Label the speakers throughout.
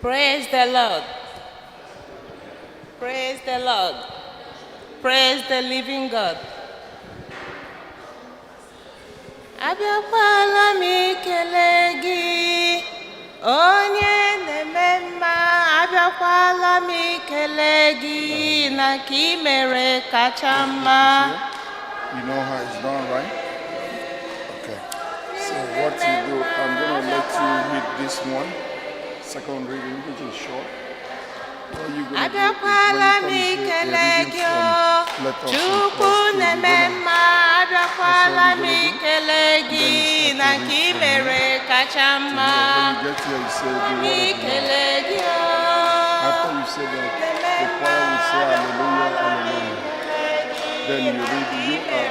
Speaker 1: Praise the Lord. Praise the Lord. Praise the living God. Abịakwala m ikele gị, onye na-eme mma. Abịakwala m ikele gị na nke ị mere kacha mma.
Speaker 2: You know how it's done, right? Okay. So what you do, I'm gonna let you hit this one, second reading, which is short. What you gonna do is
Speaker 1: Abịakwala m
Speaker 2: when you come here,
Speaker 1: ikele
Speaker 2: we're reading
Speaker 1: gị o,
Speaker 2: from let us in
Speaker 1: Chukwu
Speaker 2: verse 2.
Speaker 1: na-eme
Speaker 2: You're gonna
Speaker 1: mma. Abịakwala m
Speaker 2: That's what you're gonna do.
Speaker 1: ikele gị
Speaker 2: Then
Speaker 1: na
Speaker 2: start to
Speaker 1: nke ị
Speaker 2: read from
Speaker 1: mere kacha
Speaker 2: to
Speaker 1: mma.
Speaker 2: here. When you get here, you say the
Speaker 1: M
Speaker 2: word of the Lord.
Speaker 1: ikele gị o.
Speaker 2: After you say that, the choir will say hallelujah, hallelujah. Then you read, "You are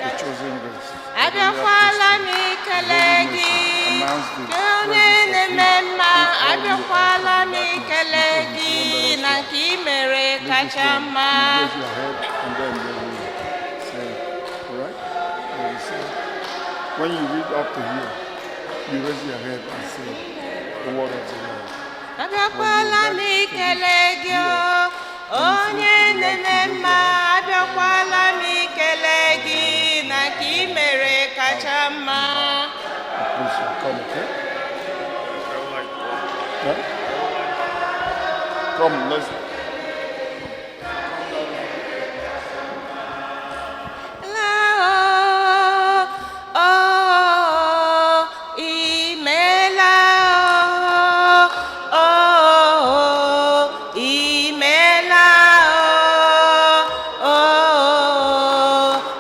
Speaker 2: the chosen race, the royal
Speaker 1: Abịakwala m
Speaker 2: priesthood,
Speaker 1: ikele
Speaker 2: holy
Speaker 1: gị,
Speaker 2: nation." Announce the
Speaker 1: gị onye
Speaker 2: praises of
Speaker 1: na-eme
Speaker 2: him
Speaker 1: mma.
Speaker 2: who called you out
Speaker 1: Abịakwala
Speaker 2: of
Speaker 1: m
Speaker 2: darkness
Speaker 1: ikele
Speaker 2: into his
Speaker 1: gị
Speaker 2: wondrous
Speaker 1: na
Speaker 2: light.
Speaker 1: nke ị mere
Speaker 2: Leave this
Speaker 1: kacha
Speaker 2: one.
Speaker 1: mma.
Speaker 2: You raise your head and then they will say, all right? They will say, when you read up to here, you raise your head and say the word of the Lord.
Speaker 1: Abịakwala m ikele gị o, onye na-eme mma. Abịakwala m ikele gị na nke ị mere kacha mma.
Speaker 2: The priest will come, okay? Huh? Come, let's.
Speaker 1: La o, o, imela o, o, imela o, o,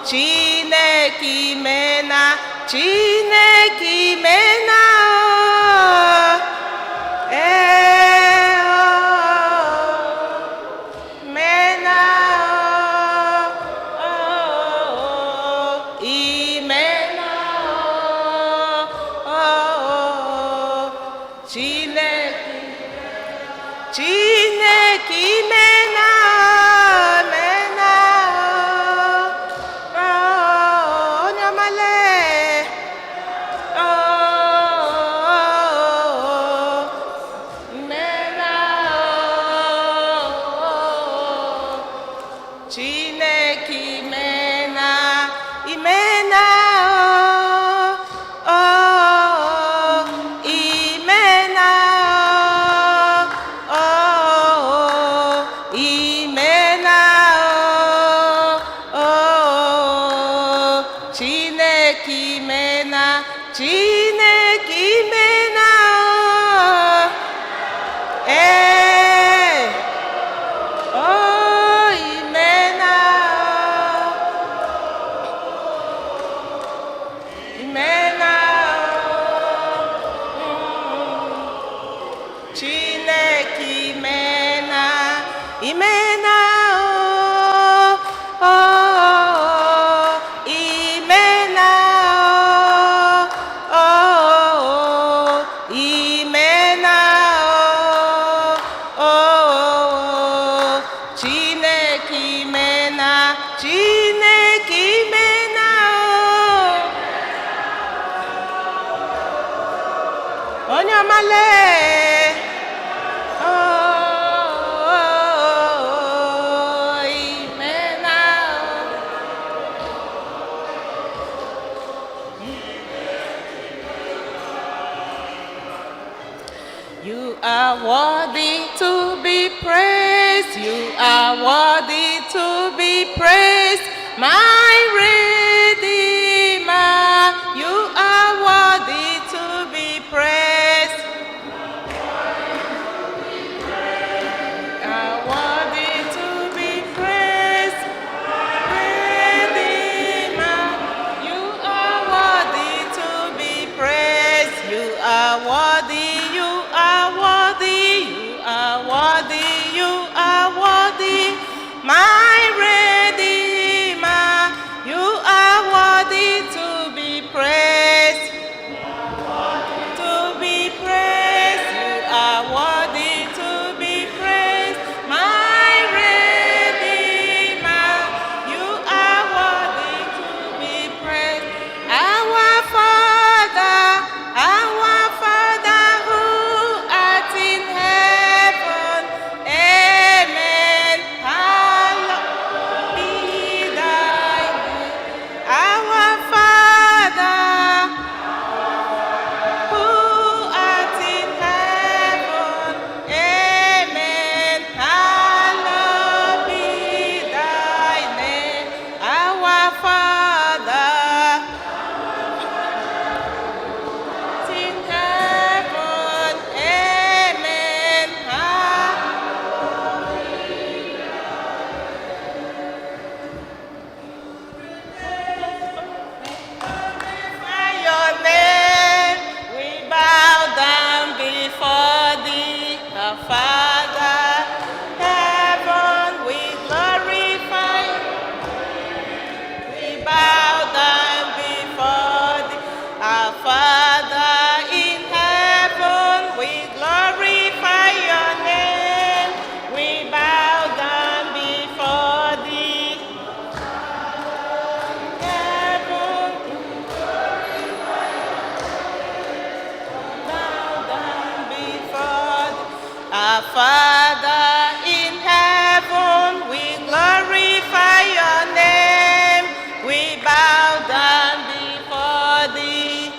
Speaker 1: Chineke imena, Chineke imena o, ee o. Mena o, o, imena o, o, Chineke, Chineke imena o, mena o, o, onye ọma lee, o, o, o, mena o, Chineke imena, imena o, o, imena o, o, imena o, o, Chineke imena, Chineke imena o, ee. Oh, imena, imena, Chineke imena, imena, oh, oh, imena, oh, imena, oh, oh, Chineke imena, Chineke imena, oh, onye ọma lee, oh, imena, You are worthy to be praised. You are worthy to be praised, my Redeemer. You are worthy to be praised. Are worthy to be praised, Redeemer. You are worthy to be praised. You are worthy. You are worthy. You are worthy. You are worthy, my Redeemer. You Our Father in heaven, we glorify your name. We bow down before thee.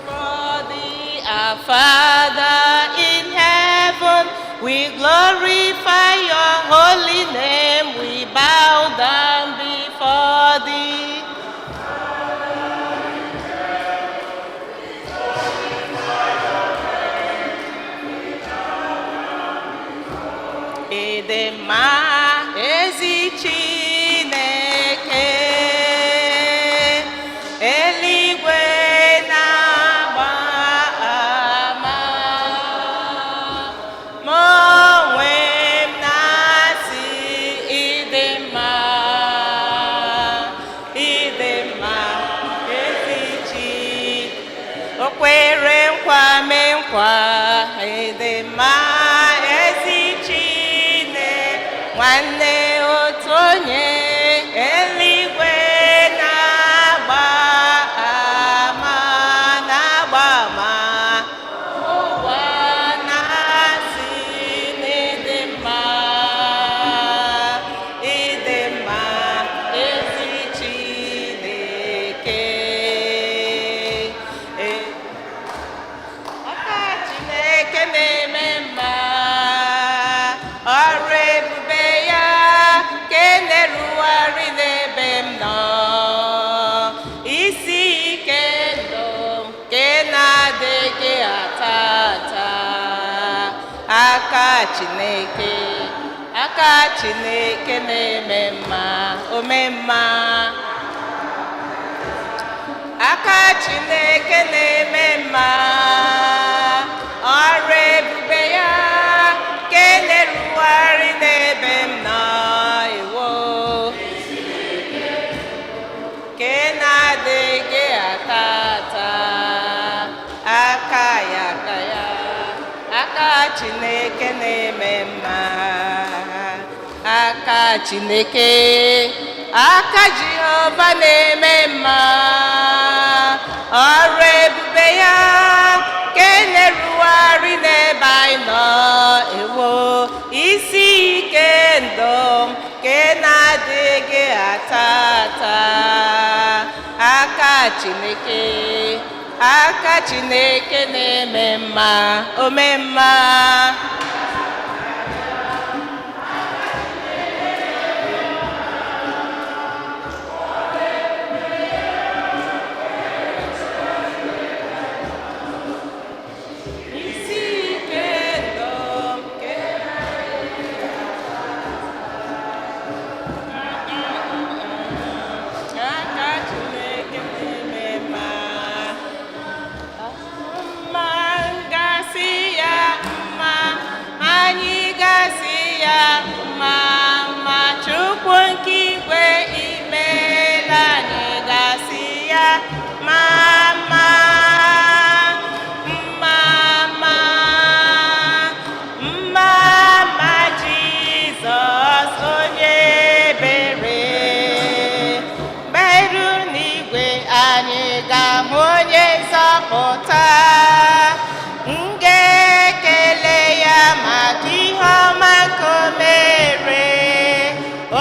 Speaker 1: For thee, our Father in heaven, we glorify your holy name. We bow down before thee. Ịdị mma, ezi Chineke, eluigwe na-agba ama, ma onwe m na-asị ịdị mma, ịdị mma, ezi Chineke. O kwere nkwa mee nkwa, ịdị mma, ezi Chine, nwanne otu onye, eluigwe na-agba ama, na-agba ama, ụwa na-asị n'ịdị mma, ịdị mma, ezi Chineke. Ee. Aka Chineke na-eme mma, ọrụ ebube ya ke na-erugharị n'ebe m nọ. Isi ike ndụ nke na-adịghị ata ata. Aka Chineke, aka Chineke na-eme mma, ome mma. Aka Chineke na-eme mma, ọrụ ebube ya ke na-erugharị n'ebe m nọ, iwo ke na-adịghị ata ata. Aka ya, aka ya, aka Chineke na-eme mma, aka Chineke, aka Jehova na-eme mma, ọrụ ebube ya ke na-erugharị n'ebe anyị nọ, ewo, isi ike ndụ nke na-adịghị ata ata. Aka Chineke, aka Chineke na-eme mma, ome mma. Isi ike ndụ nke aka Chineke na-eme mma, mma gasị ya mma, anyị gasị ya mma mma, Chukwu nke igwe imeela, anyị gasị ya mma mma mma mma mma mma. Jizọs onye ebere, mgbe n'igwe anyị ga-ahụ onye nzọpụta, m ga-ekele ya maka ihe ọma ka o mere,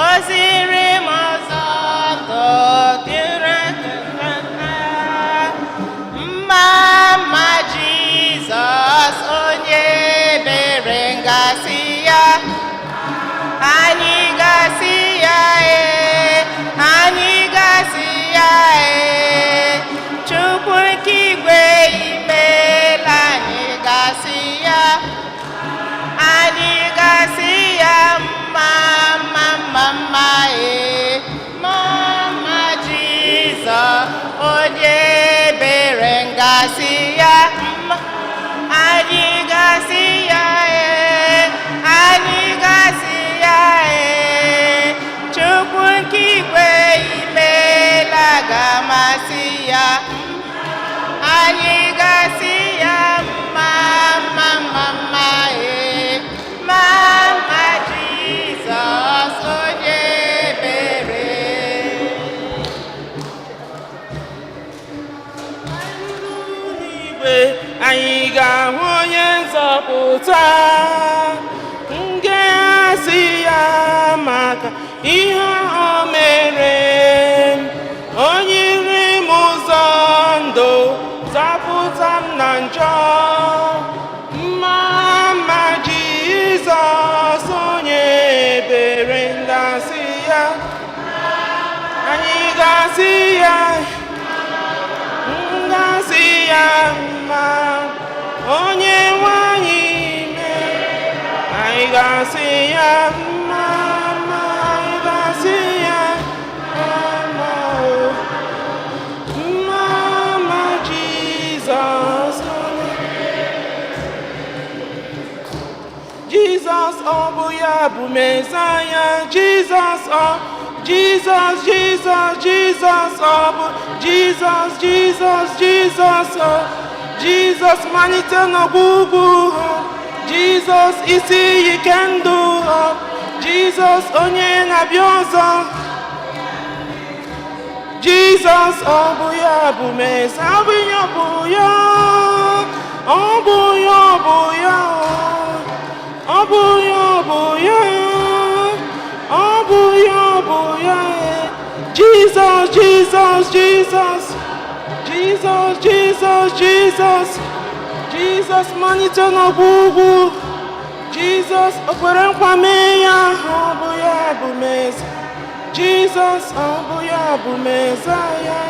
Speaker 1: o ziri m ọzọ ndụ dịrị mma mma. Jizọs onye ebere, ngasị ya, anyị gasị ya ee, anyị gasị ya ee, Chukwu nke igwe imeela, anyị gasị ya, anyị gasị ya mma mma mma mma ee, mma mma. Jizọs onye ebere, ngasị ya mma, anyị gasị ya ee, anyị gasị ya ee.
Speaker 3: taa. M ga-asị ya maka ihe o mere m. O nyere m ụzọ ndụ, zọpụta m na njọ. Mma mma Jizọs, onye ebere, ngasị ya. Anyị ga-asị ya, ngasị ya mma, onye nwanyị mee. Anyị ga-asị ya mma mma, anyị ga-asị ya mma o. Mma mma Jizọs, onye Jizọs, ọ bụ ya bụ Mesaya. Jizọs, ọ Jizọs, Jizọs, Jizọs, ọ bụ Jizọs, Jizọs, Jizọs, ọ Jizọs, malite n'ọgwụgwụ ha. Jizọs, isi iyi ike ndụ ha. Jizọs, onye na-abịa ọzọ. Jizọs, ọ bụ ya bụ Mesaya. Ọ bụ ya, ọ bụ ya, ọ bụ ya, ọ bụ ya, ọ bụ ya, ọ bụ ya, ọ bụ ya, ọ bụ ya. Jizọs, Jizọs, Jizọs, Jizọs, Jizọs, Jizọs, Jizọs, malite n'ọgwụgwụ. Jizọs, o kwere nkwa mee ya. Ọ bụ ya bụ Mesaya. Jizọs, ọ bụ ya bụ Mesaya.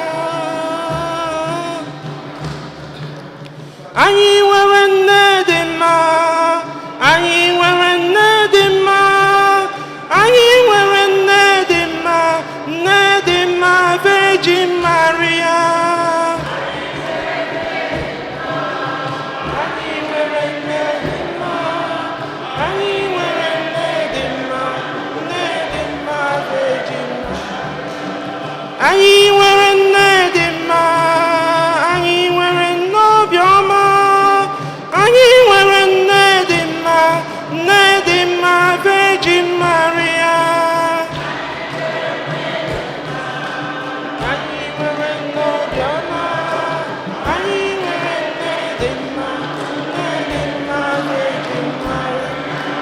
Speaker 3: Anyị nwere nne dị mma, anyị nwere nne dị mma, anyị nwere nne dị mma, nne dị mma, Virgin Maria. Anyị nwere nne dị mma, anyị nwere nne dị mma, nne dị mma, Virgin Maria. Anyị nwere nne dị mma, anyị nwere nne obiọma, anyị nwere nne dị mma, nne dị mma, Virgin Maria. Anyị nwere nne obiọma, anyị nwere nne dị mma, nne dị mma, Virgin Maria.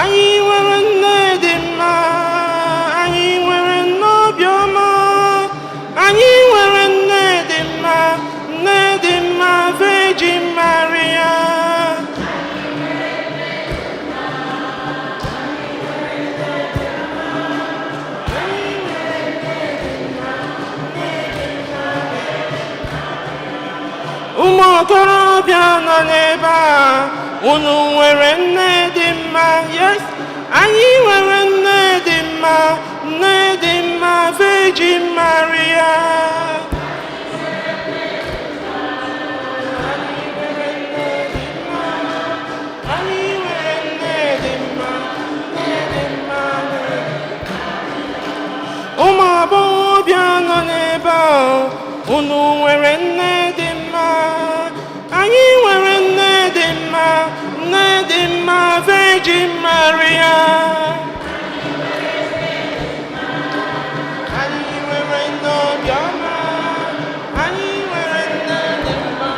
Speaker 3: Anyị nwere nne dị mma, anyị nwere nne obiọma, anyị nwere nne dị mma, nne dị mma, Virgin Maria. Ụmụ okorobịa nọ n'ebe a, unu nwere nne dị mma? Yes, anyị nwere nne dị mma, nne dị mma, Virgin Maria. Anyị nwere nne dị mma, anyị nwere nne dị mma, nne dị mma, nne. Ụmụ agbọghọbịa nọ n'ebe a, unu nwere nne dị mma? Anyị nwere nne dị mma, nne dị mma, Virgin Maria. Anyị nwere nne obiọma, anyị nwere nne dị mma,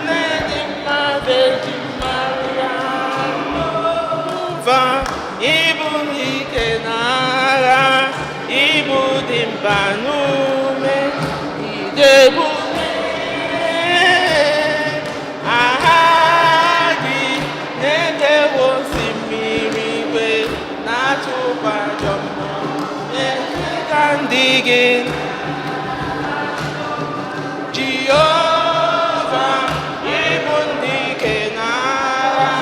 Speaker 3: nne dị mma, Virgin Maria. Va ịbụ ike n'agha, ịbụ dị mba n'ume, idebube aha gị na-ekewa osimiri igwe, na-achụkwa ajọ mmụọ, na-eme ka ndị gị. Jehova, ịbụ ndị ike n'agha,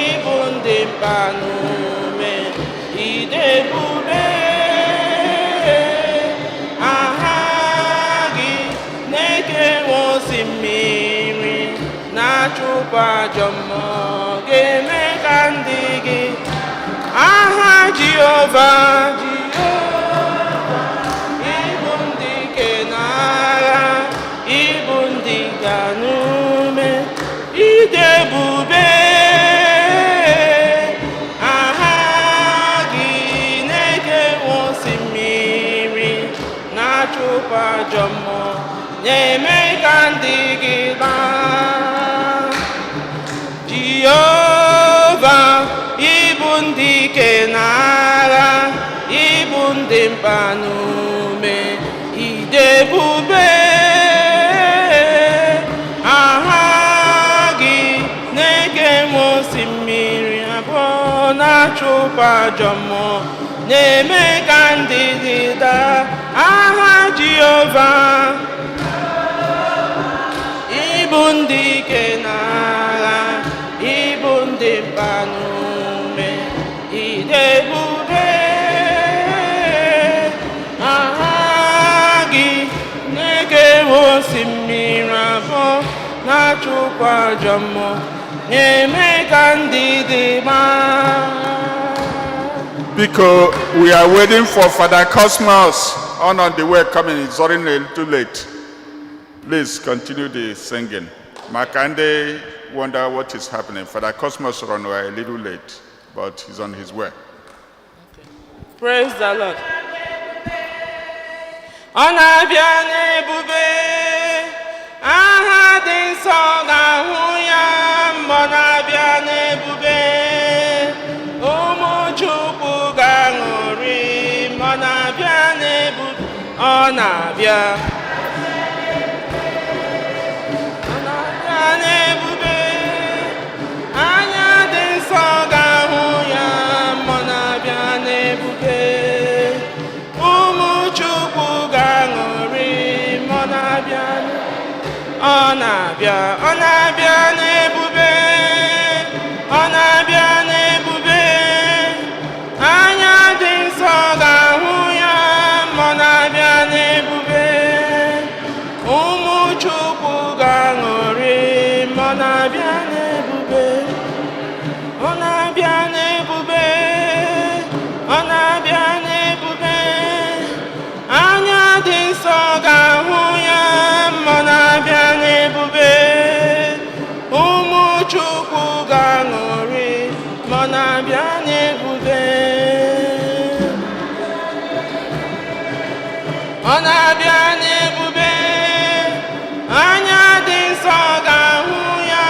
Speaker 3: ịbụ ndị mba n'ume, idebube aha gị na-ekewa osimiri, na-achụpụ ajọ mmụọ, ga-eme ka ndị gị. Aha Jehova, Jehova, ịbụ ndị ike n'agha, ịbụ ndị ga n'ume, idebube aha gị na-ekewa osimiri, na-achụpụ ajọ mmụọ, na-eme ka ndị gị laa. Jehova. Ndị ike n'agha, ịbụ ndị mkpa n'ume, idebube aha gị na-eke m osimiri abụọ, na-achụpụ ajọ mmụọ, na-eme ka ndị dị daa. Aha Jehova, ịbụ ndị ike n'agha, ịbụ ndị mba n'ume, idebube aha gị na-ekewa osimiri abụọ, na-achụkwa ajọ mmụọ, na-eme ka ndị dị maa.
Speaker 2: Biko, we are waiting for Father Cosmos. On the way coming, he's running a little late. Please continue the singing. Makande wonder what is happening. Father Cosmos run a little late, but he's on his way.
Speaker 3: Praise the Lord. Ọ na-abịa n'ebube, aha dị nsọ ga-ahụ ya mgbe ọ na-abịa n'ebube. Ụmụ Chukwu ga-aṅụrị mgbe ọ na-abịa n'ebube. Ọ na-abịa. Ọ na-abịa n'ebube, anya dị nsọ ga-ahụ ya mgbe ọ na-abịa n'ebube. Ụmụ Chukwu ga-aṅụrị ma ọ na-abịa. Ọ na-abịa, ọ na-abịa n'ebube, ọ na-abịa n'ebube. Anya dị nsọ ga-ahụ ya ma ọ na-abịa n'ebube. Ụmụ Chukwu ga-aṅụrị ma ọ na-abịa n'ebube. Ọ na-abịa n'ebube, ọ na-abịa n'ebube. Anya dị nsọ ga-ahụ ya ma ọ na-abịa n'ebube. Ụmụ Chukwu ga-aṅụrị ma ọ na-abịa n'ebube. Ọ na-abịa n'ebube, anya dị nsọ ga-ahụ ya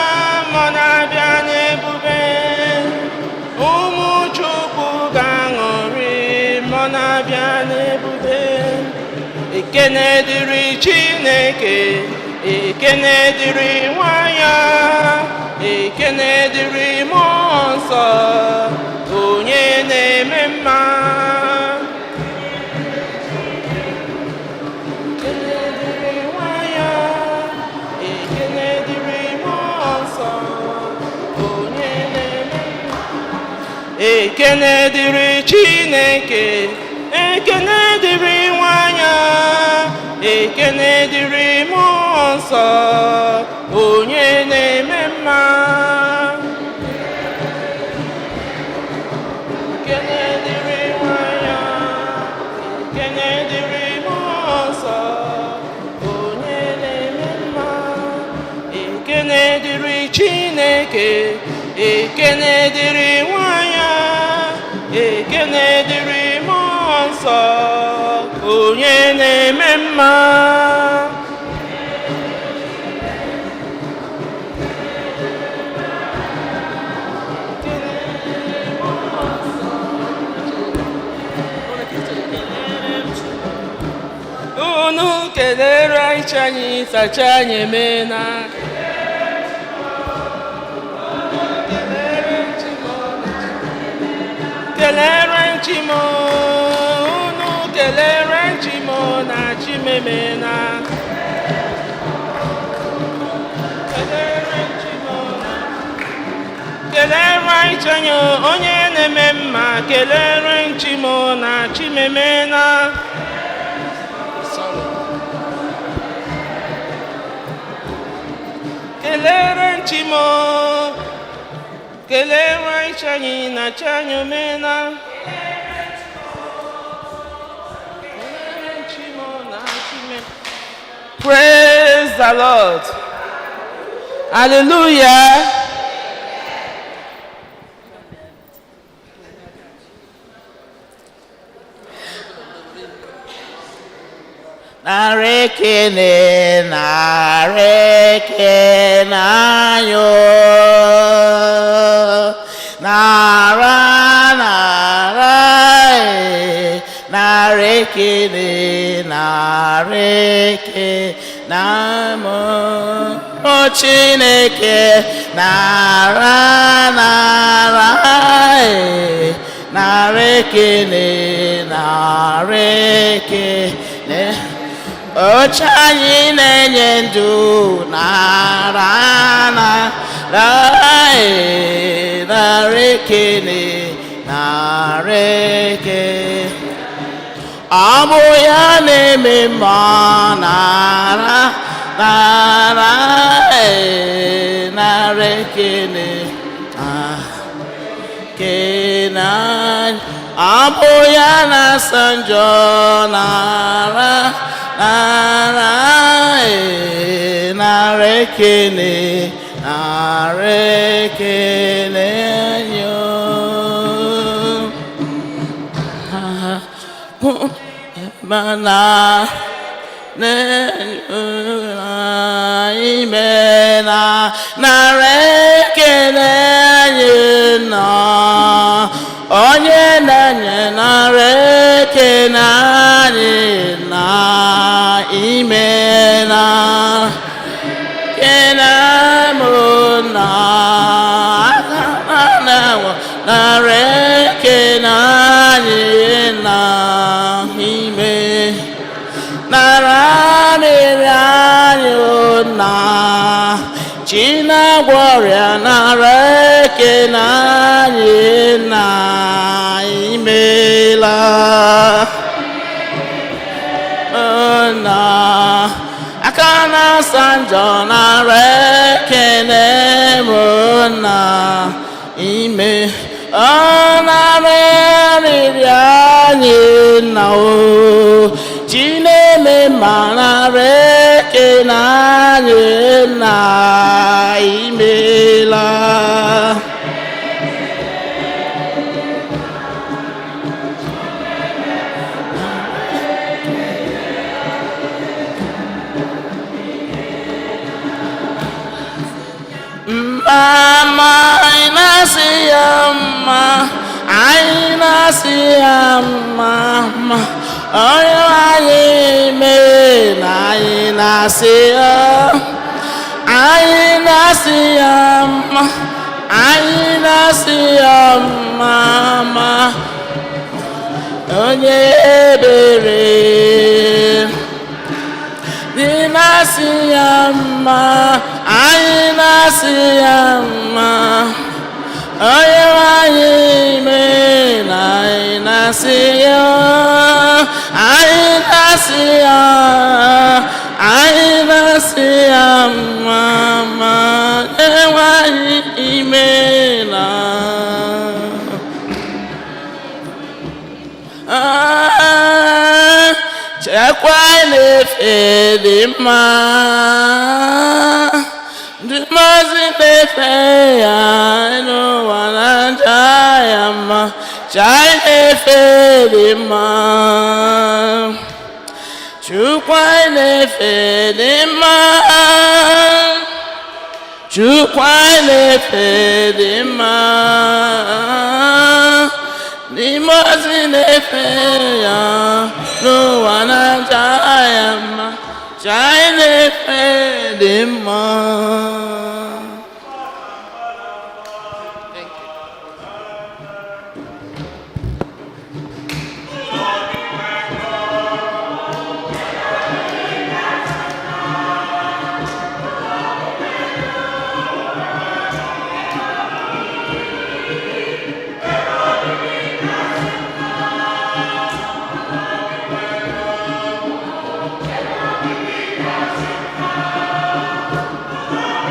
Speaker 3: ma ọ na-abịa n'ebube. Ụmụ Chukwu ga-aṅụrị ma ọ na-abịa n'ebube. Ekene dịrị Chineke, ekene dịrị nwa ya, ekene dịrị Mmụọ Nsọ, onye na-eme mma. Ekene dịrị nwa ya, ekene dịrị Mmụọ Nsọ, onye na-eme mma. Ekene dịrị Chineke, ekene dịrị nwa ya, ekene dịrị Mmụọ Nsọ, onye na-eme mma. Ekene dịrị nwa ya, ekene dịrị Mmụọ Nsọ, onye na-eme mma. Ekene dịrị Chineke, ekene dịrị nwa ya, ekene dịrị Mmụọ Nsọ, onye na-eme mma. Unu kelere iche anyị sacha anyị emena. Kelere Chimo, unu kelere Chimo na Chimemena. Kelere Chimo kelere Ichenyo onye na-eme mma, kelere Chimo na Chimemena. Sorry. Kelere Chimo, kelere Ichenyi na Chanyomena. Kelere Chimo na Chime. Praise the Lord. Hallelujah.
Speaker 4: Nara ekene, nara ekene anyị o. Nara. ekele, nara ekele na mụ. O Chineke, nara, nara e, nara ekele, nara ekele. Oche anyị na-enye ndụ, nara, nara e, nara ekele, nara ekele. Ọ bụ ya na-eme mma, nara, nara e, nara ekele. Ah, kene anyị. Ọ bụ ya na-asa njọ, nara, nara e, nara ekele, nara ekele anyị o. Mana imela, nara ekele anyị nọ, onye na-enye, nara ekele anyị na imela kele m na nara ekele anyị na ime nara mmiri anyị na chi na-agwọ ọrịa, nara ekele anyị na imela na aka na-asa njọ, nara ekele m na ime ọ nara riri anyị na o chi na-eme ma, nara ekele anyị na imela. Mama, anyị na-asị ya mma, anyị na-asị ya mma mma, onye anyị mee na anyị na-asị ya, anyị na-asị ya mma, anyị na-asị ya mma mma, onye ebere dị na-asị ya mma, anyị na-asị ya mma, onye nwanyị mee na anyị na-asị ya, anyị na-asị ya, anyị na-asị ya mma mma, onye nwanyị ime na. Ah, chekwa na-efe dị mma, ndị mazi na-efe ya n'ụwa na nja ya mma, chai na-efe dị mma, chukwa na-efe dị mma, chukwa na-efe dị mma, n'ime ozi na-efe ya n'ụwa na-aja ya mma, chai na-efe dị mma.
Speaker 1: Thank you.
Speaker 2: Thank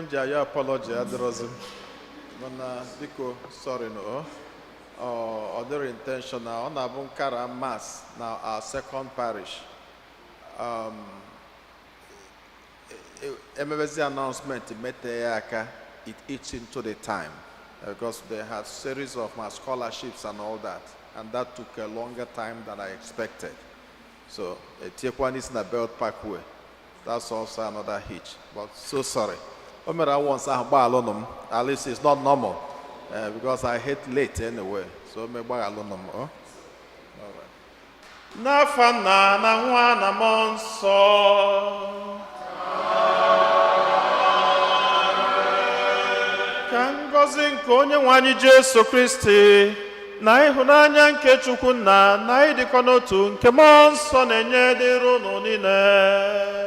Speaker 5: m ji ayọ apology adịrọzi m, mana biko, sorry. No, ọ dịrị intentional. Ọ na-abụ nkara mass na our second parish, emebezi announcement mete ya aka, it eats into the time because they had series of my scholarships and all that, and that took a longer time than I expected. So etiekwa n'isi na Belt Parkway, that's also another hitch. But so sorry. O mere once ahụ, gbaghalụnụ m. At least it's not normal, because I hate late anyway, so me gbaghalụnụ m. Oh?
Speaker 3: N'afa Nna na Nwa na Mmụọ Nsọ. Ka ngọzi nke Onye nwe anyị Jesu Kristi na ịhụnanya nke Chukwu Nna na ịdịkọ n'otu nke Mmụọ Nsọ na-enye dịrị unu niile.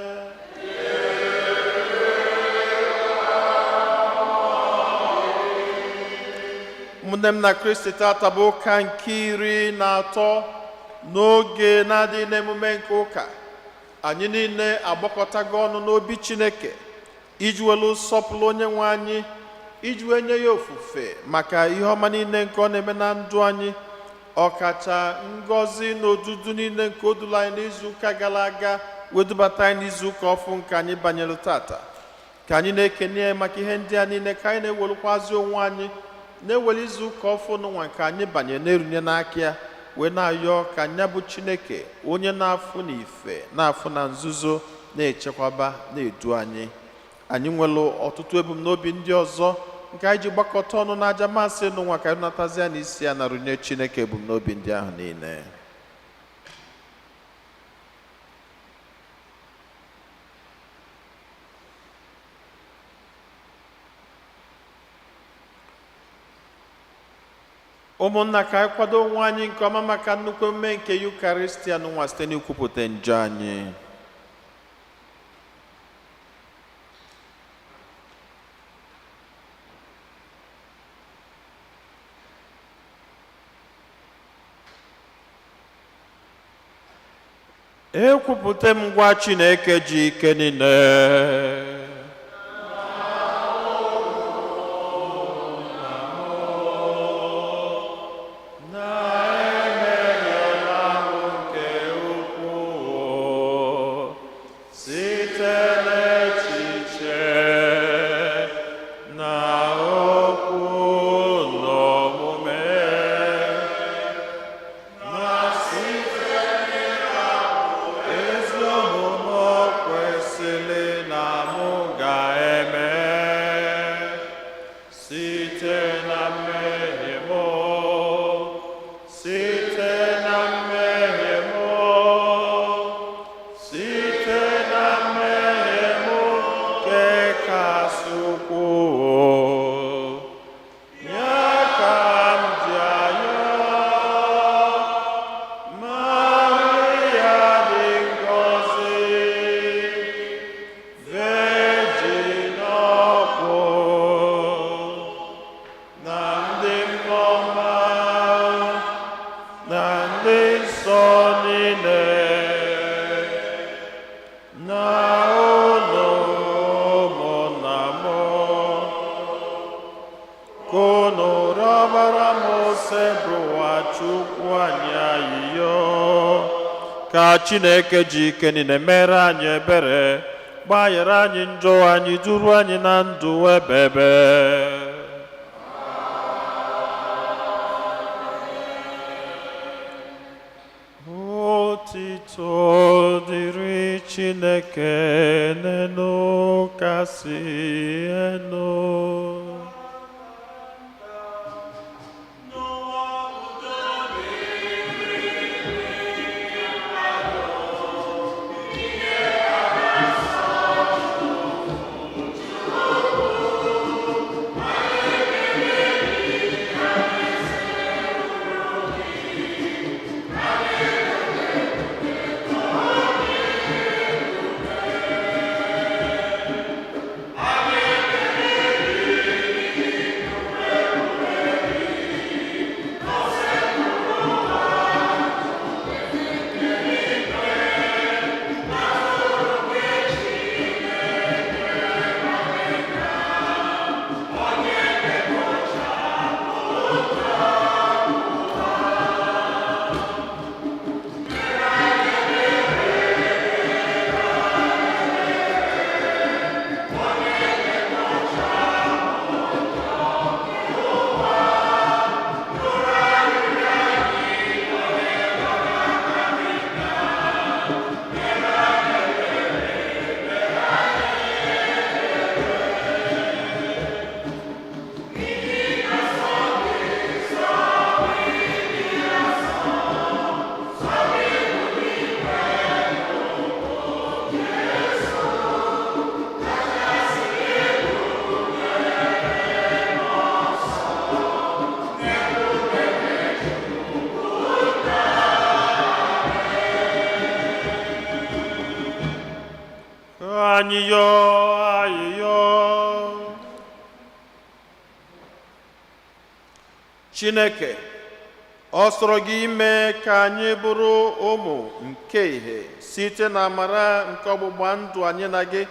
Speaker 5: Ụmụnne m na Kristi, tata bụ ụka nke 13 n'oge na-adịghị n'emume nke ụka. Anyị niile agbakọtago ọnụ n'obi Chineke iji welu sọpụrụ Onye nwe anyị, iji wee nye ya ofufe maka ihe ọma niile nke ọ na-eme na ndụ anyị, ọkacha ngọzi na odudu niile nke o duru anyị n'izu ụka gara aga wee dubata anyị n'izu ụka ọfụ nke anyị banyere tata. Ka anyị na-ekene ya maka ihe ndị a niile, ka anyị na-ewelukwazi onwe anyị, na-ewere izu ụka ọfụ n'ụwa nke anyị banye na-erunye n'aka ya, wee na-ayọ ka anya bụ Chineke, onye na-afụ na ife na-afụ na nzuzo, na-echekwaba, na-edu anyị. Anyị nwere ọtụtụ ebumnobi ndị ọzọ nke anyị ji gbakọta ọnụ n'aja masị n'ụwa. Ka anyị natazi ya n'isi ya na runye Chineke ebumnobi ndị ahụ niile. Ụmụnna, ka anyị kwado onwe anyị nke ọma maka nnukwu emume nke Yukaristia n'ụwa site n'ikwupụta njọ anyị.
Speaker 3: Ekwupụta m ngwa Chineke ji ike niile na-emehiela m nke ukwuu site n'echiche na okwu na omume na site ezi omume o kwesịrị na mụ ga-eme, site na mmehie m, site na mmehie m, site na mmehie m nke kasị ukwuu. Ya ka m ji ayọ Maria dị ngọzi, Virgin ọkwụ, na ndị mmụọ ọma, na ndị nsọ niile, na unu ụmụnna m, ka unu rịọbara m Osebụrụwa Chukwu anyị ayịyọ, ka Chineke ji ike niile mere anyị ebere, gbaghara anyị njọ anyị, duru anyị na ndụ ebebe. Otito dịrị Chineke n'elu kasị elu.
Speaker 5: Anyị yọọ ayịyọ. Chineke, ọ sọrọ gị ime ka anyị bụrụ ụmụ nke ìhè site na amara nke ọgbụgba ndụ anyị na gị.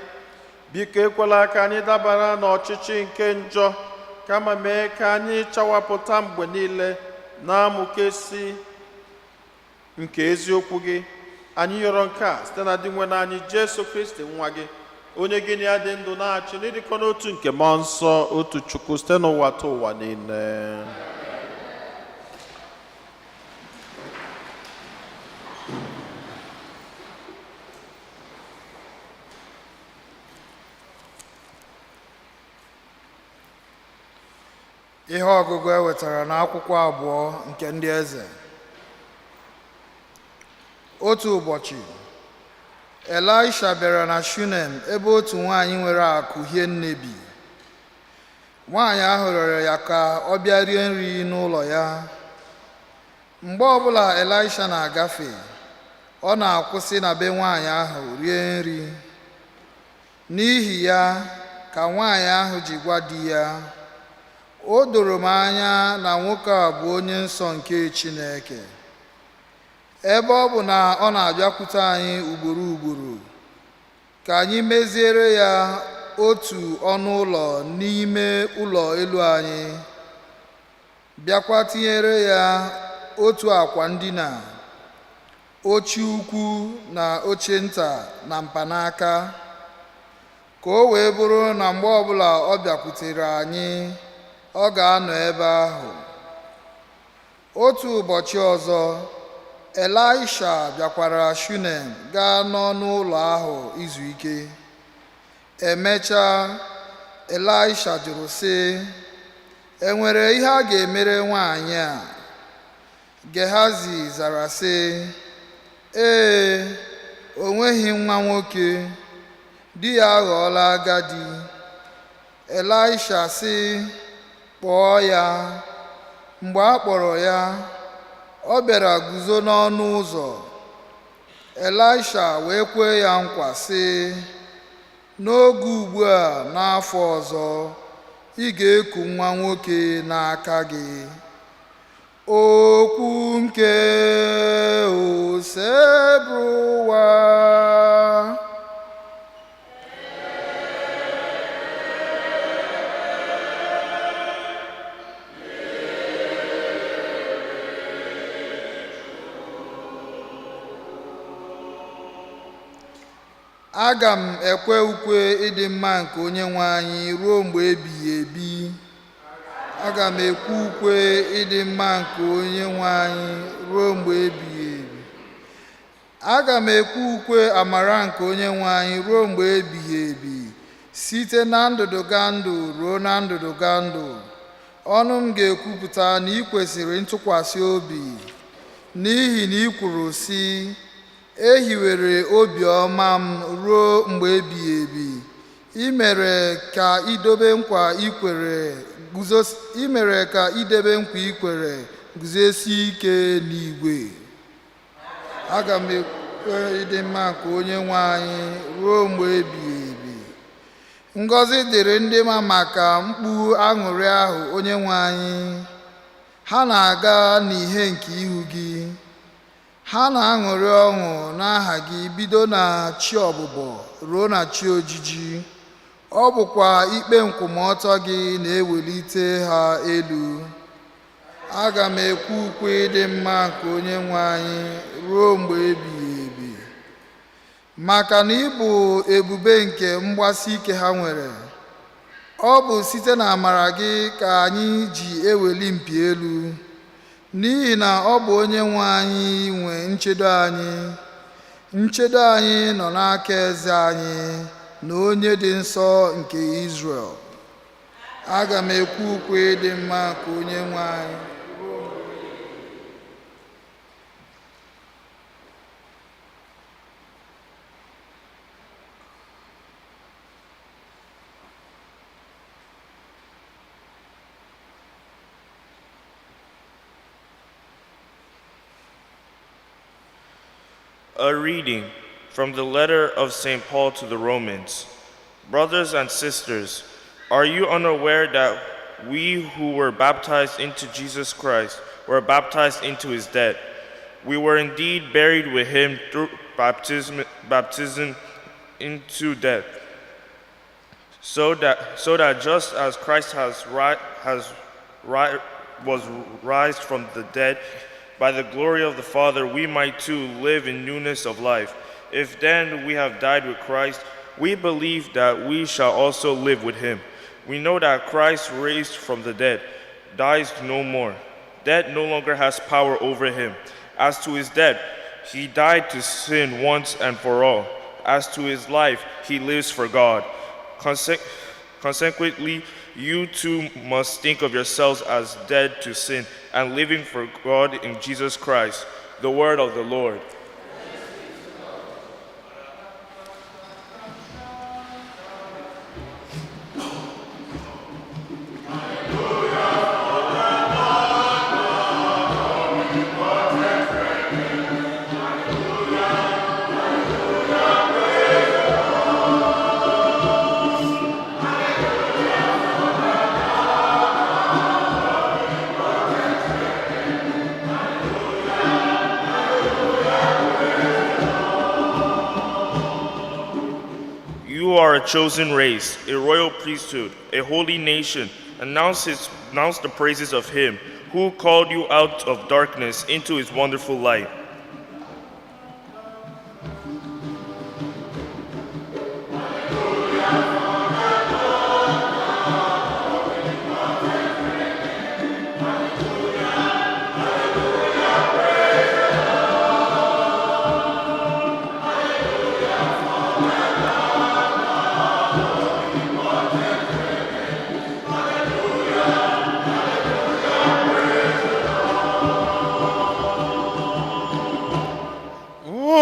Speaker 5: Biko, ekwela ka anyị dabara n'ọchịchị nke njọ, kama mee ka anyị chawapụta mgbe niile na-amụkesi nke eziokwu gị. Anyị yọrọ nke a site na Dinwenụ anyị Jesu Kristi, nwa gị, onye gị na ya dị ndụ na-achị n'ịdịkọ n'otu nke Mmụọ Nsọ, otu Chukwu, site n'ụwa ta ụwa niile.
Speaker 6: Ihe ọgụgụ e wetara n'akwụkwọ abụọ nke Ndị Eze. Otu ụbọchị, Elisha bịara na Shunem, ebe otu nwaanyị nwere akụ hie nne bi. Nwaanyị ahụ rịọrọ ya ka ọ bịa rie nri n'ụlọ ya. Mgbe ọbụla Elisha na-agafe, ọ na-akwụsị na be nwaanyị ahụ rie nri. N'ihi ya ka nwaanyị ahụ ji gwa di ya, "O doro m anya na nwoke a bụ onye nsọ nke Chineke, ebe ọ bụ na ọ na-abịakwute anyị ugboro ugboro. Ka anyị meziere ya otu ọnụ ụlọ n'ime ụlọ elu anyị, bịakwa tinyere ya otu akwa ndina, oche ukwu na oche nta na mkpanaka, ka o wee bụrụ na mgbe ọbụla ọ bịakwutere anyị, ọ ga-anọ ebe ahụ." Otu ụbọchị ọzọ, Elisha bịakwara Shunem gaa n'ọnụ ụlọ ahụ izu ike. Emechaa, Elisha jụrụ sị, "E nwere ihe a ga-emere nwaanyị a?" Gehazi zara sị, "Ee, o nweghị nwa nwoke, di ya aghọọla agadi." Elisha sị, "Kpọọ ya." Mgbe a kpọrọ ya, ọ bịara guzo n'ọnụ ụzọ. Elisha wee kwee ya nkwa sị, "N'oge ugbu a n'afọ ọzọ, ị ga-eku nwa nwoke n'aka gị." Okwu nke Osebụrụwa. Aga m ekwe ukwe ịdị mma nke Onye nwe anyị ruo mgbe ebighị ebi. Aga m ekwe ukwe ịdị mma nke Onye nwe anyị ruo mgbe ebighị ebi. Aga m ekwe ukwe amara nke Onye nwe anyị ruo mgbe ebighị ebi, site na ndụdụgandụ ruo na ndụdụgandụ. Ọnụ m ga-ekwupụta na ị kwesịrị ntụkwasị obi, n'ihi na ị kwuru sị, "E hiwere obiọma m ruo mgbe ebighị ebi." I mere ka idobe nkwa ikwere guzos i mere ka idebe nkwa ikwere guzosie ike n'igwe. Aga m ekwe ịdị mma nke Onye nwe anyị ruo mgbe ebighị ebi. Ngọzi dịrị ndị ma maka mkpu aṅụrị ahụ, Onye nwe anyị. Ha na-aga n'ihe nke ihu gị. Ha na-aṅụrị ọṅụ n'aha gị bido na chi ọbụbọ ruo na chi ojiji. Ọ bụkwa ikpe nkwụmọtọ gị na-ewelite ha elu. Aga m ekwe ukwe ịdị mma nke Onye nwe anyị ruo mgbe ebighị ebi, maka na ị bụ ebube nke mgbasi ike ha nwere. Ọ bụ site na amara gị ka anyị ji eweli mpi elu, n'ihi na ọ bụ Onye nwe anyị nwe nchedo anyị. Nchedo anyị nọ n'aka eze anyị na Onye dị nsọ nke Israel. Aga m ekwe ukwe ịdị mma nke Onye nwe anyị.
Speaker 3: A reading From the letter of St. Paul to the Romans. Brothers and sisters, are you unaware that we who were baptized into Jesus Christ were baptized into his death? We were indeed buried with him through baptism into death, so that just as Christ was raised from the dead by the glory of the Father, we might too live in newness of life. If then we have died with Christ, we believe that we shall also live with him. We know that Christ, raised from the dead, dies no more. Death no longer has power over him. As to his death, he died to sin once and for all. As to his life, he lives for God. Consequently, you too must think of yourselves as dead to sin and living for God in Jesus Christ. The word of the Lord. You are a chosen race, a royal priesthood, a holy nation. Announce the praises of him who called you out of darkness into his wonderful light.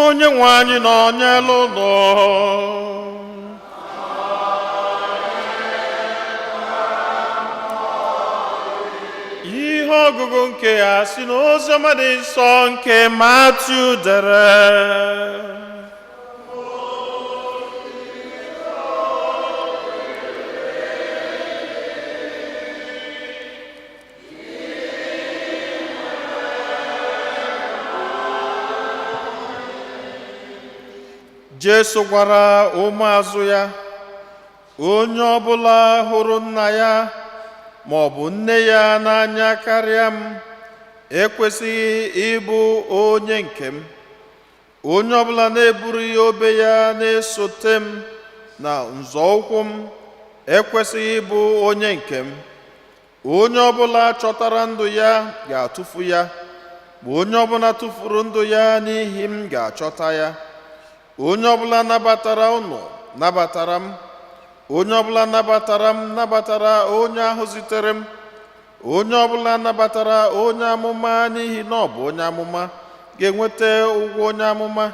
Speaker 5: Onye nwe anyị nọ n'elu ụlọ. Ihe ọgụgụ nke ya si n'oziọma dị nsọ nke Matiu dere. Jesu gwara ụmụazụ ya, onye ọbụla hụrụ nna ya ma ọ bụ nne ya n'anya karịa m ekwesịghị ịbụ onye nke m. Onye ọbụla na-eburu ya obe ya na-esote m na nzọụkwụ m ekwesịghị ịbụ onye nke m. Onye ọbụla chọtara ndụ ya ga-atụfu ya, ma onye ọbụla tụfuru ndụ ya n'ihi m ga-achọta ya. Onye ọbụla nabatara unu nabatara m, onye ọbụla nabatara m nabatara onye ahụ zitere m. Onye ọbụla nabatara onye amụma n'ihi na ọ bụ onye amụma ga-enweta ụgwọ onye amụma.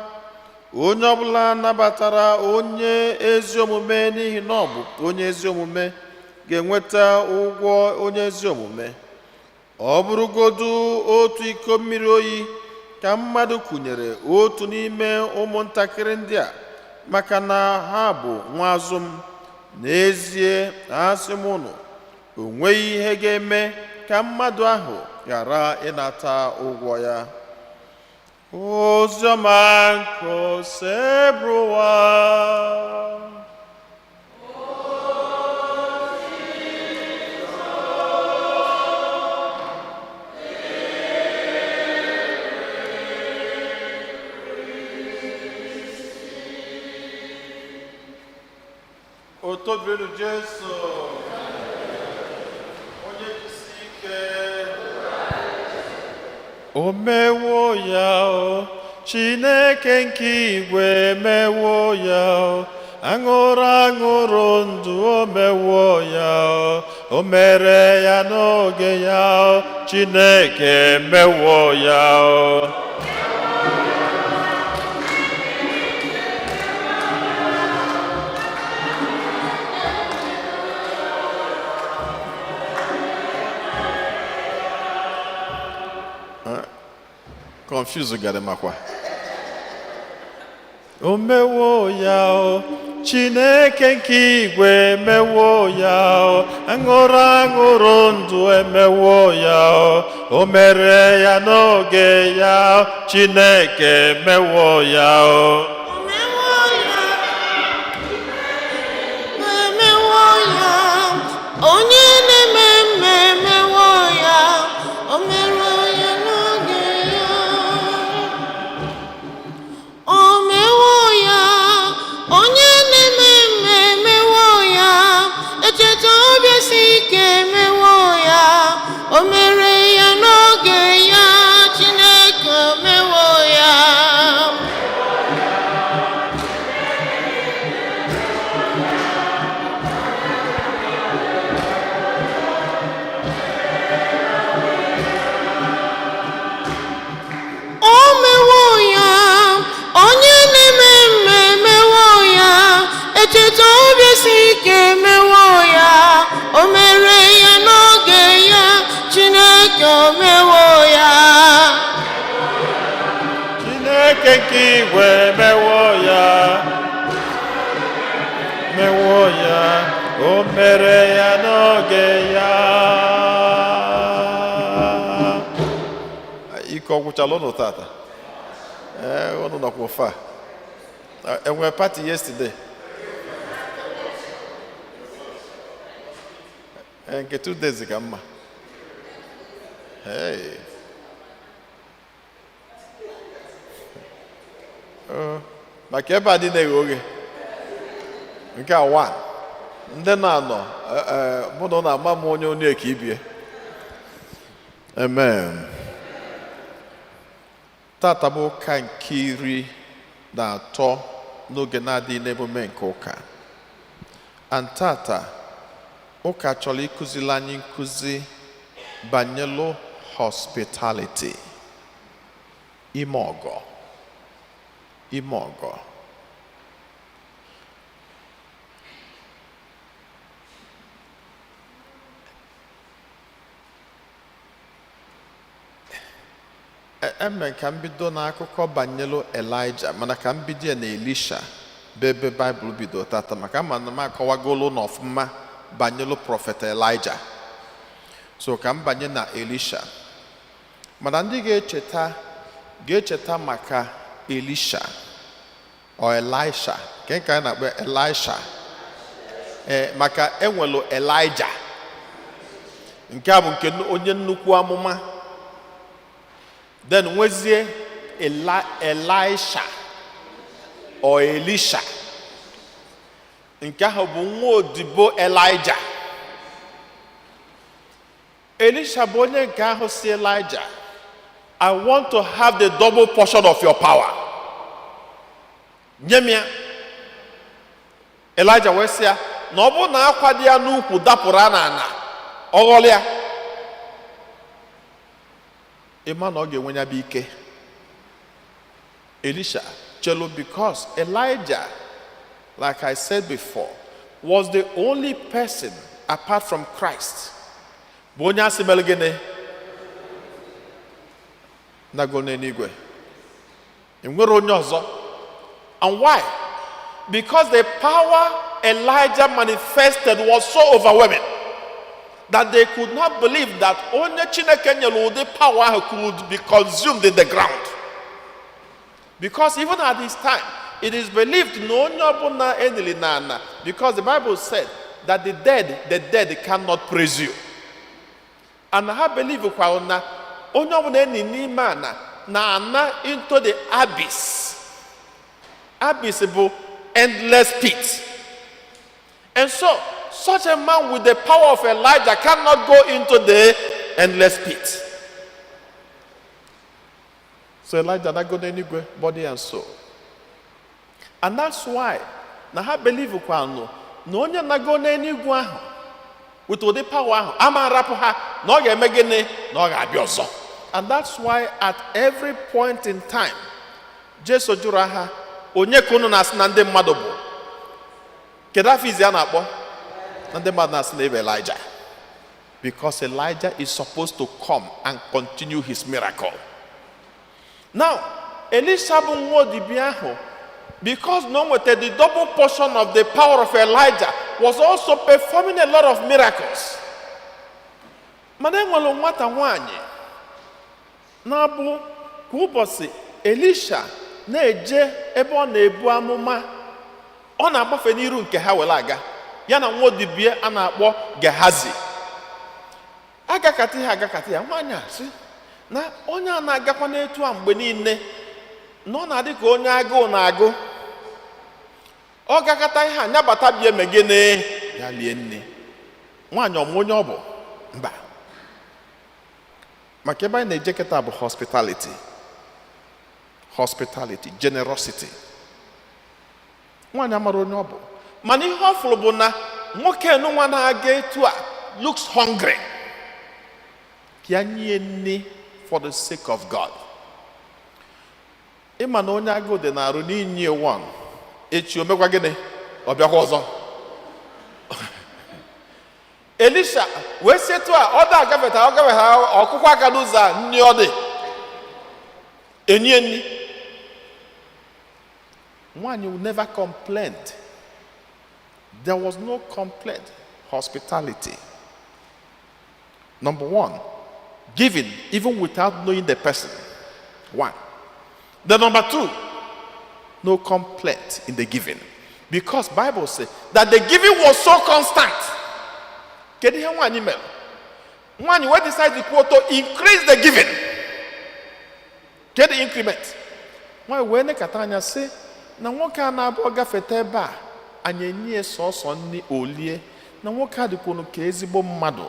Speaker 5: Onye ọbụla nabatara onye ezi omume n'ihi na ọ bụ onye ezi omume ga-enweta ụgwọ onye ezi omume. Ọ bụrụgodu otu iko mmiri oyi ka mmadụ kụnyere otu n'ime ụmụntakịrị ndị a maka na ha bụ nwa azụ m, n'ezie asị m unu, o nweghị ihe ga-eme ka mmadụ ahụ ghara ịnata ụgwọ ya. Oziọma nke Osebụrụwa. Otobiri Jesu, onye jisi ike, o mewo ya o, Chineke nke igwe mewo ya o, aṅụrụ aṅụrụ ndụ o mewo ya o, o mere ya n'oge ya o, Chineke mewo ya o. Confuse gara makwa. O mewo ya o. Chineke nke igwe emewo ya o. Aṅụrụ aṅụrụ ndụ emewo ya o. O mere ya n'oge ya o. Chineke emewo ya o.
Speaker 4: Emewo ya, emewo ya, onye na-eme mma emewo ya, o mere ya n'oge ya. O mewo ya, onye na-eme mma emewo ya, echeta obi si ike emewo ya, o mere ya n'oge ya, Chineke emewo ya. O mewo ya, onye na-eme mma emewo ya, echeta obi si ike emewo ya, o mere ya n'oge ya, Chineke o mewo ya.
Speaker 5: Chineke nke igwe emewo ya, mewo ya, o mere ya n'oge ya. Ike ọgwụchala ụnụ tata? Ee, ụnụ nọkwa ofe a. Enwere party yesterday? Ee, nke 2 days ka mma. Hey. Maka ebe a dị na-eghe oghe nke a one ndị na-anọ mụ na ụnụ ama m onye onye ka ibie. Amen. Tata bụ ụka nke 13 n'oge na-adịghị n'emume nke ụka, and tata ụka chọrọ ịkụziri anyị nkụzi banyelu hospitality, ime ọgọ, ime ọgọ. Eme ka m bido n'akụkọ banyelu Elijah, mana ka m bido ya na Elisha, bụ ebe Baịbụl bido tata, maka ama na m akọwagolu n'ọfụma banyelu prophet Elijah. So ka m banye na Elisha, mana ndị ga-echeta ga-echeta maka Elisha ọ Elisha nke nke anyị na-akpọ Elisha. Ee, maka enwelu Elijah nke a bụ nke onye nnukwu amụma, then nwezie Elisha ọ Elisha nke ahụ bụ nwa odibo Elijah. Elisha bụ onye nke ahụ si Elijah, "I want to have the double portion of your power, nye m ya." Elijah wee sị ya na ọ bụrụ na akwa dị ya n'ukwu dapụrụ a n'ala, ọ ghọrọ ya, ịma na ọ ga-enwe ya bụ ike. Elisha chelu, because Elijah, like I said before, was the only person apart from Christ bụ onye asị mere gịnị nago n'eluigwe. Enwere onye ọzọ. And why? Because the power Elijah manifested was so overwhelming that they could not believe that onye Chineke nyere ụdị power ahụ could be consumed in the ground. Because even at this time, it is believed na onye ọbụla enili na ana, because the Bible said that the dead cannot praise you. And ha believe kwa na onye ọbụla eni n'ime ana na ana into the abyss. Abyss bụ endless pit. And so, such a man with the power of Elijah cannot go into the endless pit. So Elijah not go n'eluigwe, body and soul. And that's why na ha believe kwanụ na onye na-go n'eluigwe ahụ with ụdị power ahụ ama arapụ ha, na ọ ga-eme gịnị? Na ọ ga-abịa ọzọ. And that's why at every point in time, Jesu jụrụ ha, "Onye ka unu na-asị na ndị mmadụ bụ?" Kedu afọ izi a na-akpọ na ndị mmadụ na-asị na ebe Elijah? Because Elijah is supposed to come and continue his miracle. Now, Elisha bụ nwa odibo ahụ. Because no nweta the double portion of the power of Elijah, was also performing a lot of miracles. Mana enwere nwata nwanyị na-abụ kwa ụbọchị Elisha na-eje ebe ọ na-ebu amụma, ọ na-agbafe n'iru nke ha were aga, ya na nwa odibie a na-akpọ Gehazi. Agakata ya, agakata ya, nwaanyị a sị na onye a na-agakwa n'etu a mgbe niile na ọ na-adị ka onye agụụ na-agụ. Ọ gakọta ihe a nyabata bịa megene ya lie nne. Nwaanyị ọmụ onye ọ bụ mba, maka ebe anyị na-eje kịta bụ hospitality, hospitality, generosity. Nwaanyị amara onye ọ bụ, mana ihe ọ fụrụ bụ na nwoke nwa na-aga etu a looks hungry, ka ya nye nne for the sake of God. Ịma na onye agụụ dị na-arụ n'inye one, echi o mekwa gịnị? Ọ bịakwa ọzọ. Elisha wee si etu a ọ da agafeta, ọ gafeta ọkụkọ aka n'ụzọ a, nni ọ dị enye nni. Nwaanyị never complained. There was no complaint. Hospitality, number one, giving even without knowing the person, one. The number two, no complaint in the giving, because Bible says that the giving was so constant. Kedu ihe nwaanyị mere? Nwaanyị wee decide kwuo to increase the giving. Kedu increment? Nwaanyị wee nekata anya sị na nwoke a na-abụ gafete ebe a, anyị enye sọsọ nri olie, na nwoke a dịkwunu ka ezigbo mmadụ,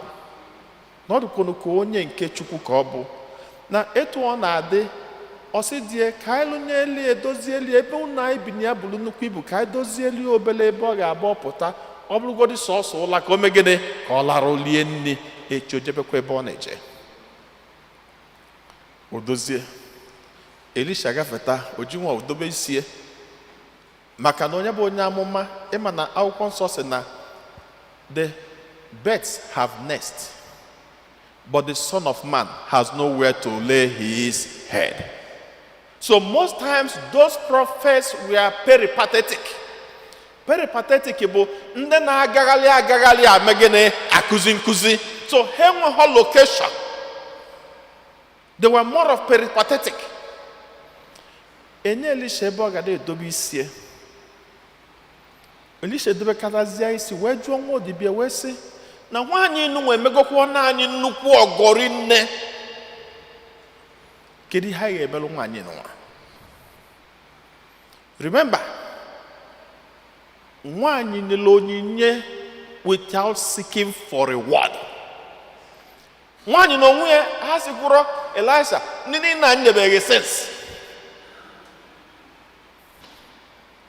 Speaker 5: na ọ dịkwunu ka onye nke Chukwu ka ọ bụ, na etu ọ na-adị ọsị die ka anyị lụnye elu, edozie elu ebe ụlọ anyị bi na ya bụrụ nnukwu ibu, ka anyị dozie elu obele ebe ọ ga-abụ ọpụta, ọ bụrụgodị sọsọ ụla ka o megide ka ọ lara lie nri, echi o jebekwa ebe ọ na-eje. O dozie. Elisha gafeta, ojinwa odobe isie, maka na onye bụ onye amụma, ịma na akwụkwọ nsọ sị na the birds have nest, but the Son of Man has nowhere to lay his head. So most times those prophets were peripatetic. Peripatetic bụ ndị na-agagharị agagharị ame gịnị? Akụzi nkụzi. So ha enweghị location. They were more of peripatetic. Enye Elisha ebe ọ ga na-edobe isi. Elisha edobekatazie isi, wee jụọ nwa odibia, wee sị na nwaanyị nụnwa emegokwa na anyị nnukwu ọgọri nne, kedu ihe anyị ga-emelụ nwaanyị nụnwa? Remember, nwaanyị nyere onyinye without seeking for reward. Nwaanyị na onwe ya ha sikwuro Elisha, ndị niile anyị nyebeghị sense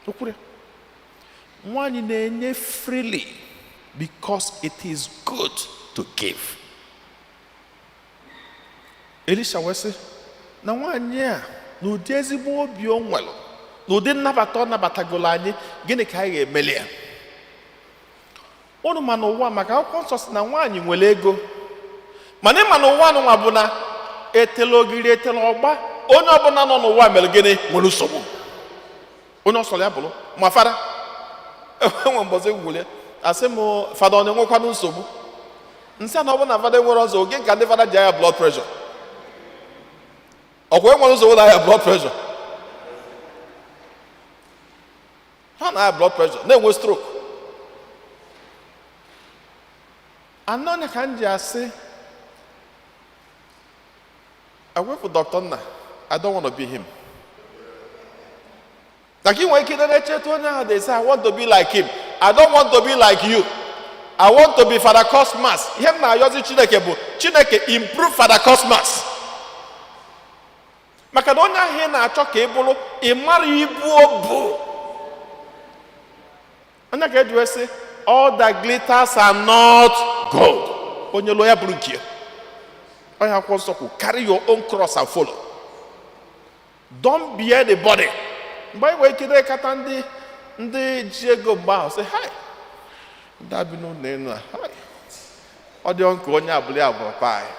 Speaker 5: okwure. Nwaanyị na-enye freely because it is good to give. Elisha wee sị na nwaanyị a, na ụdị ezigbo obi o nwere, na ụdị nnabata ọ nabatagolo anyị, gịnị ka anyị ga-emeli ya? Unu ma n'ụwa, maka akwụkwọ nsọ si na nwaanyị nwere ego, mana ịma na ụwa nụnwa bụ na etela ogiri etela ọgba. Onye ọbụla nọ n'ụwa mere gịnị? Nwere nsogbu. Onye ọsọrọ ya bụrụ, ma fada enwe mbọsị gwulie, asị m, fada ọ na-enwekwanụ nsogbu? Nsị a na ọ bụ na fada enwere ọzọ oge ka ndị fada ji aya blood pressure. Ọkwa enwere nsogbu na aya blood pressure, ha na-aya blood pressure, na-enwe stroke. Anọ ka m ji asị ewepụ Dr. Nna, I don't want to be him. Like ị nwere ike na-echetu onye ahụ, they say, "I want to be like him." I don't want to be like you. I want to be Father Cosmas. Ihe m na-ayọzi Chineke bụ, Chineke, improve Father Cosmas, maka na onye ahụ ị na-achọ ka ị bụrụ, ị mara ibu o bụ onye ka eji wee sị, "All that glitters are not gold." Onye lụọ ya bụrụ nke ya. Onye akwụkwọ nsọ kwu, "Carry your own cross and follow." Don't bear the body. Mgbe anyị nwere ike kata ndị ji ego mgbe ahụ sị, "Hai, ndị abi n'ụlọ elu a, hai, ọ dị nke onye abụla ya bụ papa anyị."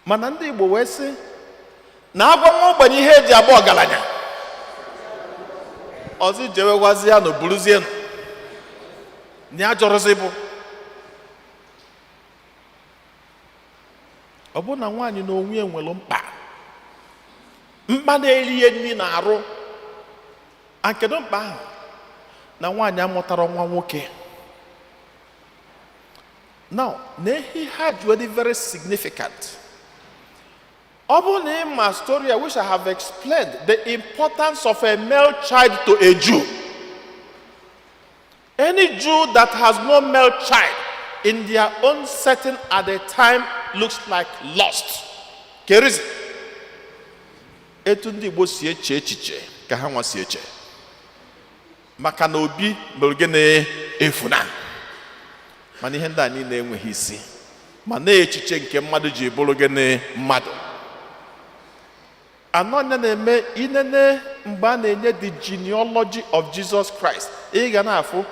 Speaker 5: Mana ndị Igbo wee sị na agwa nwa ogbenye ihe eji agba ọgaranya. Ọzọ jewekwazi ya na buruzie nụ na ya jọrọzi bụ ọ bụrụ na nwaanyị na onwe ya nwere mkpa, mkpa na-eri ihe nri na-arụ. A kedu mkpa ahụ? Na nwaanyị amụtara nwa nwoke. Now, na ihe ha ji wee dị very significant, ọ bụrụ na ị ma story a, which I have explained, the importance of a male child to a Jew. Any Jew that has no male child in their own setting at the time looks like lost. Kerizi etu ndị Igbo si eche echiche ka ha nwa si eche, maka na obi mere gịnị? Efuna. Mana ihe ndị a niile enweghị isi, ma na echiche nke mmadụ ji bụrụ gịnị? Mmadụ anọ anya na-eme inene. Mgbe a na-enye the genealogy of Jesus Christ, ị ga na-afụ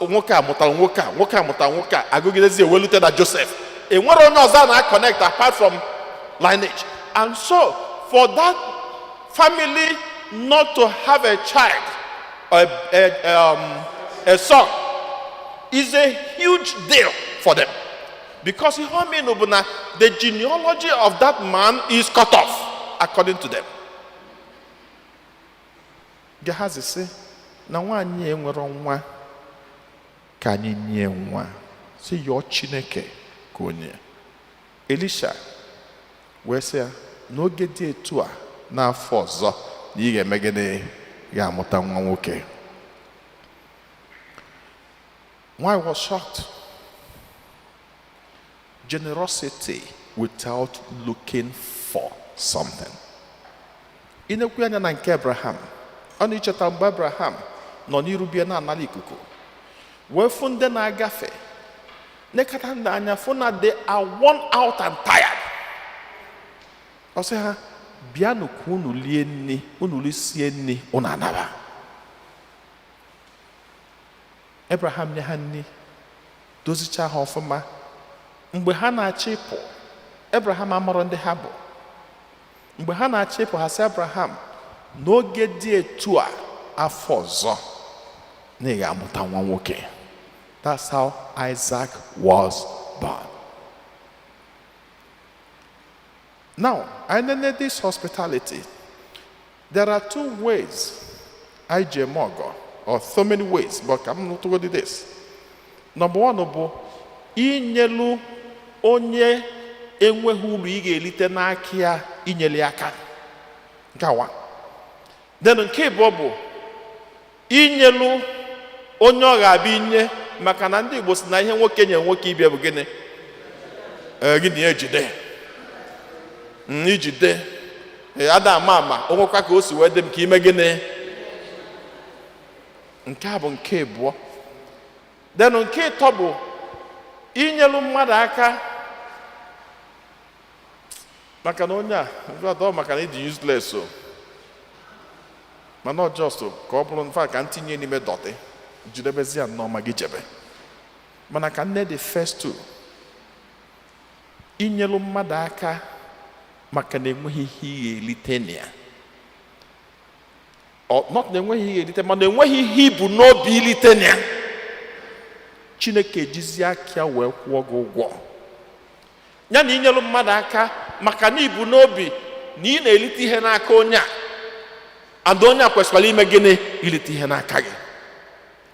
Speaker 5: nwoke a mụtara nwoke a, nwoke a mụtara nwoke a, agụgidezi ewelute na Joseph. Enwere onye ọzọ a na-connect apart from lineage. And so for that family not to have a child, a son, is a huge deal for them, because ihe o mean bụ na the genealogy of that man is cut off according to them. Gehazi sị na nwaanyị enwero nwa, ka anyị nye nwa, si yọọ Chineke ka onye. Elisha wee sị ya, n'oge dị etu a n'afọ ọzọ, na ị ga-eme gịnị? Ga-amụta nwa nwoke. Nwaanyị was shocked. Generosity without looking for something. Ị na-ekwu anya na nke Abraham, ọ na-echeta mgbe Abraham nọ n'irubie na-anara ikuku, wee fụ ndị na-agafe, nekata ndị anya, fụ na they are worn out and tired. Ọ sị ha, "Bịanụ ka unu lie nri, unu lisie nri, unu anaba." Abraham nye ha nri, dozichaa ha ọfụma. Mgbe ha na-achọ ịpụ, Abraham amarọ ndị ha bụ. Mgbe ha na-achọ ịpụ, ha sị Abraham, n'oge dị etu a afọ ọzọ, na ị ga-amụta nwa nwoke. That's how Isaac was born. Now, I nene this hospitality. There are two ways I ji eme ọgọ, or so many ways, but ka m nụtụgodi this. Number one bụ inyelu onye enweghị uru ị ga-elite n'aka ya, inyere ya aka. Nke awa. Then nke ịbụọ bụ inyelu onye ọ ga-abịa inye, maka na ndị Igbo si na ihe nwoke nye nwoke ibia bụ gịnị? Ee, gịnị? Ejide. Ijide. Ee, ada ama ama o nwekwa ka o si wee dị m ka ime gịnị. Nke a bụ nke ịbụọ. Then nke ịtọ bụ inyelu mmadụ aka maka na onye a ọ maka na ịdị useless o, mana ọ just ka ọ bụrụ mfa ka ntinye n'ime dọtị, jidebezi ya nnọọ ma gị jebe. Mana ka nne, the first two, inyelu mmadụ aka maka na enweghị ihe ị ga-elite na ya. Ọ not na enweghị ihe ị ga-elite, mana enweghị ihe ibu n'obi ilite na ya, Chineke ejizi aka ya wee kwụọ gị ụgwọ ya. Na inyelu mmadụ aka maka na ibu n'obi na ị na-elite ihe n'aka onye a, and onye a kwesịkwara ime gịnị? Ilite ihe n'aka gị.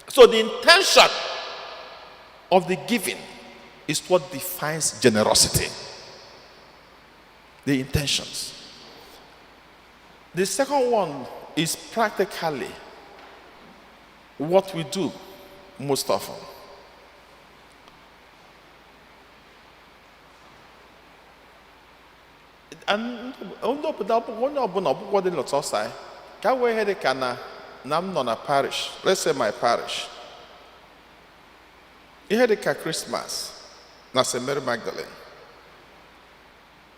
Speaker 5: So the intention of the giving is what defines generosity, the intentions. The second one is practically what we do most often. And ndị obodo abụghị onye ọbụla ọbụghị dị n'ụtọ anyị ka wee ihe dị ka na m nọ na parish, let's say my parish, ihe dị ka Christmas na St. Mary Magdalene,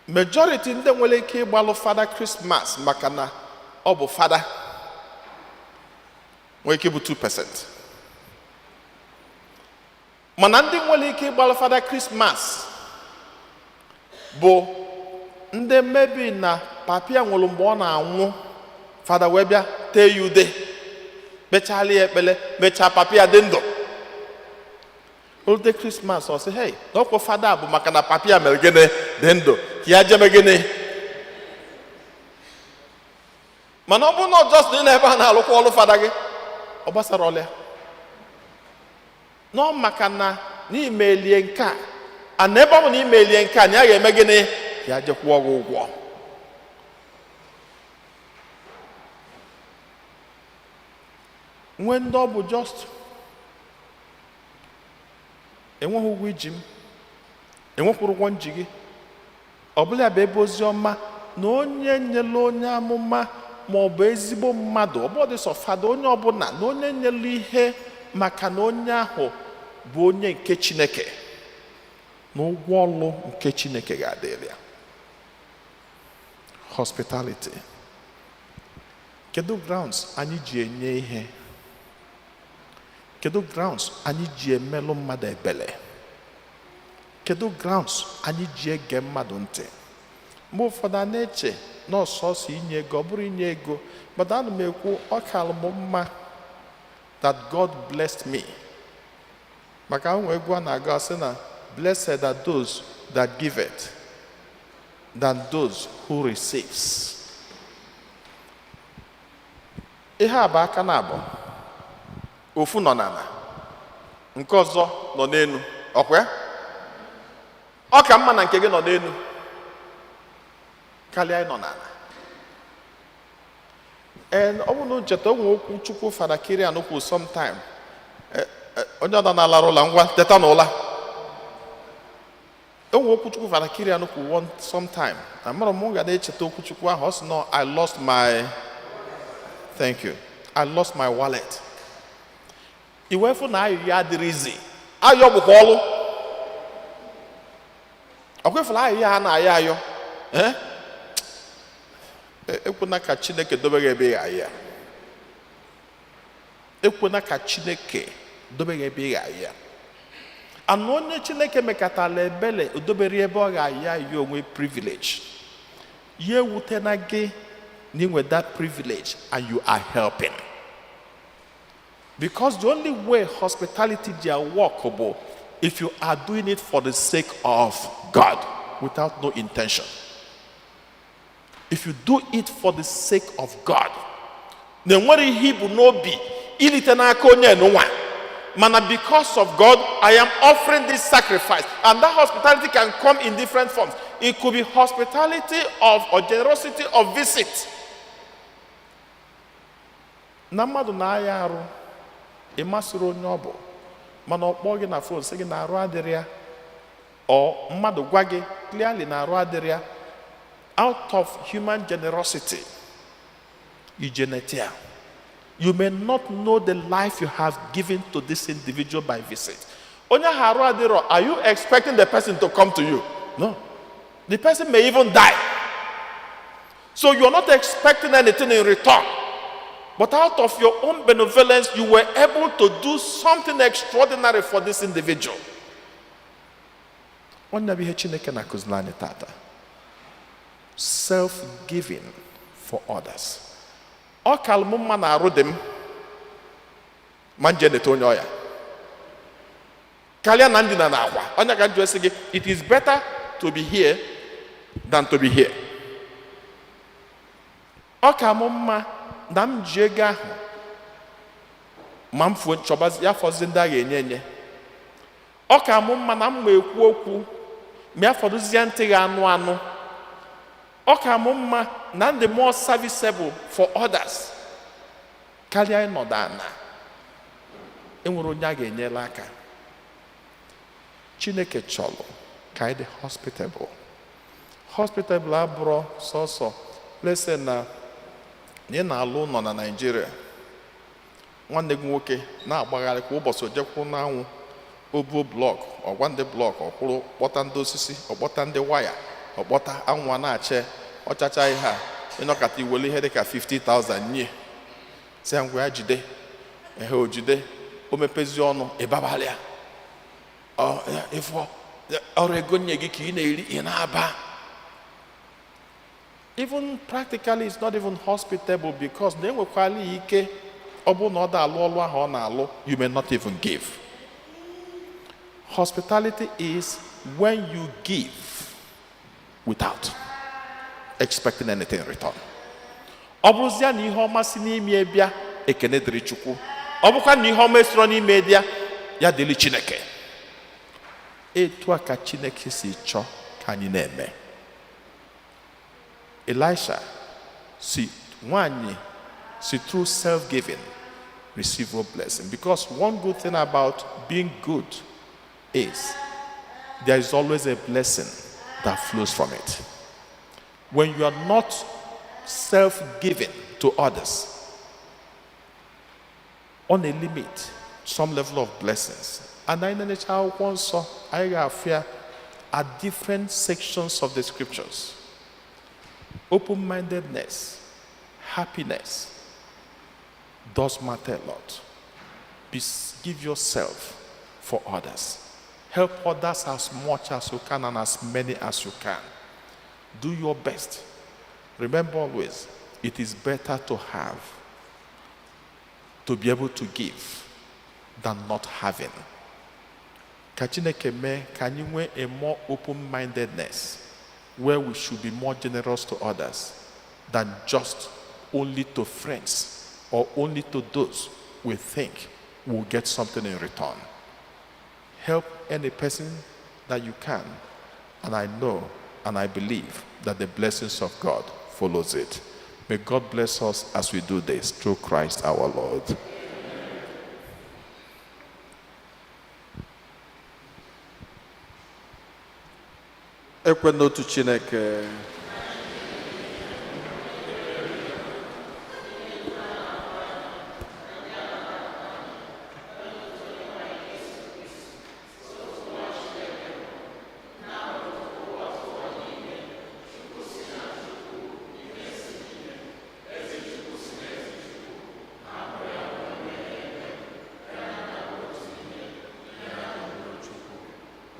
Speaker 5: majority ndị nwere ike ịgbalụ Fada Christmas maka na ọ bụ fada nwere ike ịbụ 2%, mana ndị nwere ike ịgbalụ Fada Christmas bụ ndị mmebi na papia nwụrụ. Mgbe ọ na-anwụ, fada wee bịa tee ya ude. Kpechala ya ekpele, mechaa papa ya dị ndụ. Olute Christmas, ọ sị, "Hey, na ọkwa fada bụ maka na papa ya mere gịnị? Dị ndụ, ka ya jeme gịnị?" Mana ọ bụrụ na ọ just na ebe a na-alụkwa ọlụ fada gị, ọ gbasara ọlụ ya nọ, maka na n'imelie nke a, ana ebe ọ bụ na imelie nke a, na ya ga-eme gịnị? Ya jekwuo gị ụgwọ. Nwee ndị ọ bụ just enweghị ụgwọ iji m, enwekwuru ụgwọ nji gị. Ọ bụla bụ ebe ozi ọma na onye nyelu onye amụma ma ọ bụ ezigbo mmadụ, ọ bụdị sọ fada, onye ọbụla na onye nyelu ihe, maka na onye ahụ bụ onye nke Chineke, na ụgwọ ọlụ nke Chineke ga-adịrị ya. Hospitality. Kedu grounds anyị ji enye ihe? Kedu grounds anyị ji emelụ mmadụ ebele? Kedu grounds anyị ji ege mmadụ ntị? Mgbe ụfọdụ a na-eche na ọsọsọ inye ego, ọ bụrụ inye ego, but ana m ekwu, ọ kalụ m mma that God blessed me, maka nwe egwu a na-agụ, asị na blessed are those that give it than those who receives. Ihe a bụ aka na abụọ, ofu nọ n'ala, nke ọzọ nọ n'elu. Ọkwa ya? Ọ ka mma na nke gị nọ n'elu karịa ịnọ n'ala. And ọ bụrụ na ncheta onwe okwu Chukwu Fada Kirian kwu sometime, onye ọda na-alara ụla, ngwa, teta n'ụla. Onwe okwu Chukwu Fada Kirian kwu one sometime, amara m ga na-echeta okwu Chukwu ahụ. Ọ sị nọ, "I lost my, thank you, I lost my wallet." Iwefu na ayụyọ adịrịzi, ayọ bụkwa ọlụ. Ọ kwefụla ayụyọ a na-ayọ ayọ. Eh? Ekwena ka Chineke dobe gị ebe ị ga-ayọ ya. Ekwena ka Chineke dobe gị ebe ị ga-ayọ ya. Ana onye Chineke mekatala ebele odobere ebe ọ ga-ayọ ayọ onwe privilege ya, ewutena gị na inwe that privilege and you are helping, because the only way hospitality ji work bụ if you are doing it for the sake of God without no intention. If you do it for the sake of God, na enwere ihe ibu n'obi ilite n'aka onye nwa, mana because of God I am offering this sacrifice. And that hospitality can come in different forms. It could be hospitality of or generosity of visit, na mmadụ na-aya arụ, ị masịrị onye ọ bụ, mana ọ kpọọ gị na phone sị gị na arụ adịrị ya, ọ mmadụ gwa gị clearly na arụ adịrị ya, out of human generosity ijenete ya. You may not know the life you have given to this individual by visit. Onye ahụ arụ adịrọ, are you expecting the person to come to you? No. The person may even die, so you're not expecting anything in return. But out of your own benevolence, you were able to do something extraordinary for this individual. Onye bụ ihe Chineke na-akụziri anyị tata: self-giving for others. Ọ kalụ m mma na arụ dị m ma nje neta onye ọya karịa na ndina na akwa. Onye ka njụ esi gị, it is better to be here than to be here. Ọ ka m mma na m ji ego ahụ ma m fuo chọbazi ya fọzi ndị a ga-enye enye. Ọ ka m mma na m ma ekwu okwu ma ya fọdụzie ntị gị anụ anụ. Ọ ka m mma na ndị more serviceable for others karịa ịnọdụ ana enwere onye a ga-enyere aka. Chineke chọrọ ka anyị dị hospitable. Hospitable abụrụ sọsọ lese na ị na-alụ ụlọ na Naịjirịa, nwanne gị nwoke na-agbagharị kwa ụbọchị, ojekwu n'anwụ, obuo block, ọgwa ndị block, ọkwụrụ kpọta ndị osisi, ọkpọta ndị waya, ọkpọta anwụ a na-ache ọchacha. Ihe a ịnọkọta iwere ihe dịka 50,000 nye, si ya ngwa, ya jide ehe, o jide, o mepezi ọnụ ịbabalịa ịfọ ọrụ ego nye gị ka ị na-eri, ị na-aba. Even practically, it's not even hospitable, because na enwekwala ya ike Ọ bụrụ na ọ da alụ ọlụ ahụ ọ na-alụ, you may not even give. Hospitality is when you give without expecting anything in return. Ọ bụrụzia na ihe ọma si n'ime bịa, ekene dịrị Chukwu. Ọ bụkwa na ihe ọma esiro n'ime bịa, ya dịrị Chineke. Etu a ka Chineke si chọọ ka anyị na-eme. Elisha si nwanyị si through self-giving receive a blessing, because one good thing about being good is there is always a blessing that flows from it. When you are not self-giving to others, on a limit some level of blessings. And anyị na-enecha akwụkwọ nsọ, anyị ga-afụ ya at different sections of the scriptures. Open-mindedness, happiness does matter a lot. Give yourself for others. Help others as much as you can and as many as you can. Do your best. Remember always, it is better to have, to be able to give, than not having. Ka Chineke mee ka anyị nwee a more open-mindedness where we should be more generous to others than just only to friends or only to those we think will get something in return. Help any person that you can, and I know and I believe that the blessings of God follows it. May God bless us as we do this through Christ our Lord.
Speaker 7: Ekwe n'otu Chineke.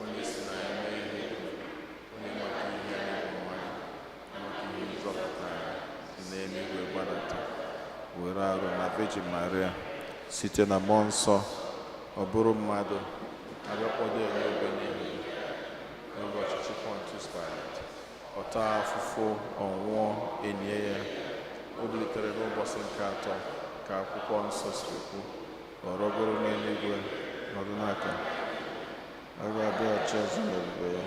Speaker 7: Onye si na ya mee ihe, onye maka ihe anyị bụ mmadụ, maka ihe nzọpụta anyị, si n'eluigwe gbadata, were arụ na Virgin Maria, site na mmụọ nsọ, ọ bụrụ mmadụ, abịakpọdo ya n'obe n'ihi n'oge ọchịchị Pontius Pilate, ọ taa afụfụ, ọ nwụọ, enye ya, o bilitere n'ụbọchị nke atọ ka akwụkwọ nsọ siri kwu, ọ rọgoro n'eluigwe, nọdụ n'aka ọ ga-abịaghachi ọzọ n'ebube ya.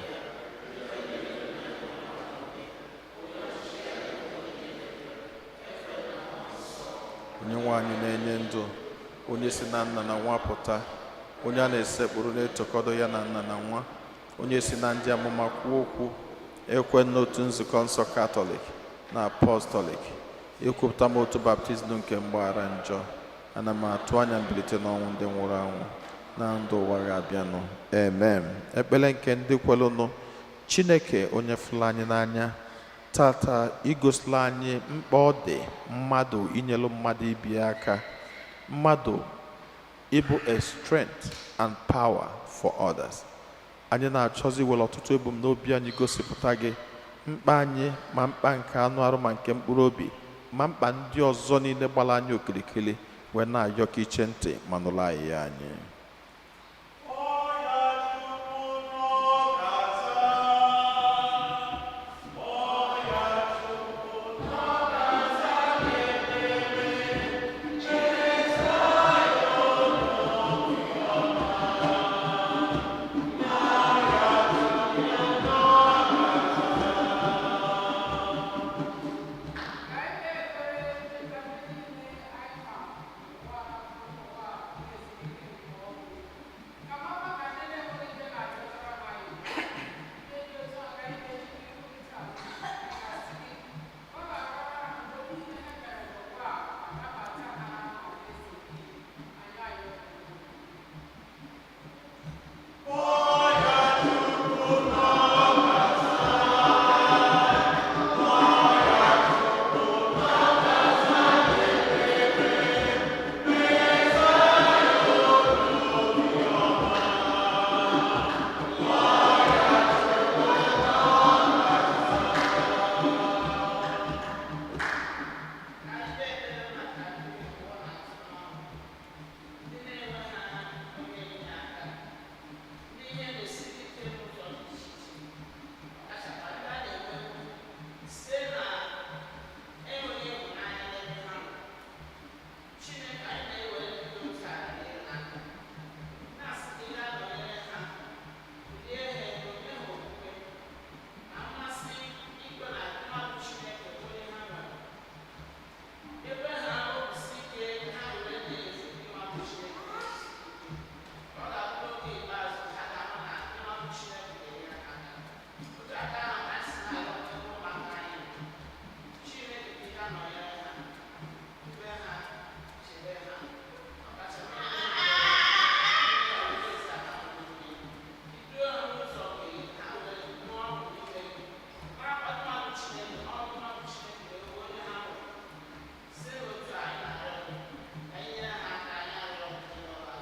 Speaker 7: Onye nwe anyị na-enye ndụ, onye si na nna na nwa pụta, onye a na-esekpụrụ na-etokọdo ya na nna na nwa, onye si na ndị amụma kwuo okwu, ekwe n'otu nzukọ nsọ Katọlik na Apọstọlik, ekwupụta m otu baptizim nke mgbaghara njọ, ana m atụ anya mbilite n'ọnwụ ndị nwụrụ anwụ na ndụ ụwa ga-abịanụ. Amen. Ekpere nke ndị kwelụnụ. Chineke onye fụrụ anyị n'anya, tata igosila anyị mkpa ọ dị mmadụ inyelu mmadụ ibi aka, mmadụ ịbụ a strength and power for others. Anyị na-achọzi iwere ọtụtụ ebumnobi anyị gosipụta gị mkpa anyị, ma mkpa nke anụ arụ, ma nke mkpụrụ obi, ma mkpa ndị ọzọ niile gbara anyị okirikiri, wee na-ayọ ka iche ntị ma nụrụ anyị ya anyị.
Speaker 4: bịa nọnyere ha, dube ha, chebe ha, ọkachamara iduo ha n'ụzọ nke ha wee ṅụọ ọgwụ n'ime gị, marakwa mmadụ Chineke, ọ bụ mmadụ Chineke wee onye ha nwere. Site n'otu a anyị na-arịọ gị ka anyị nyere ha aka, anyị arịọ gị n'ọla.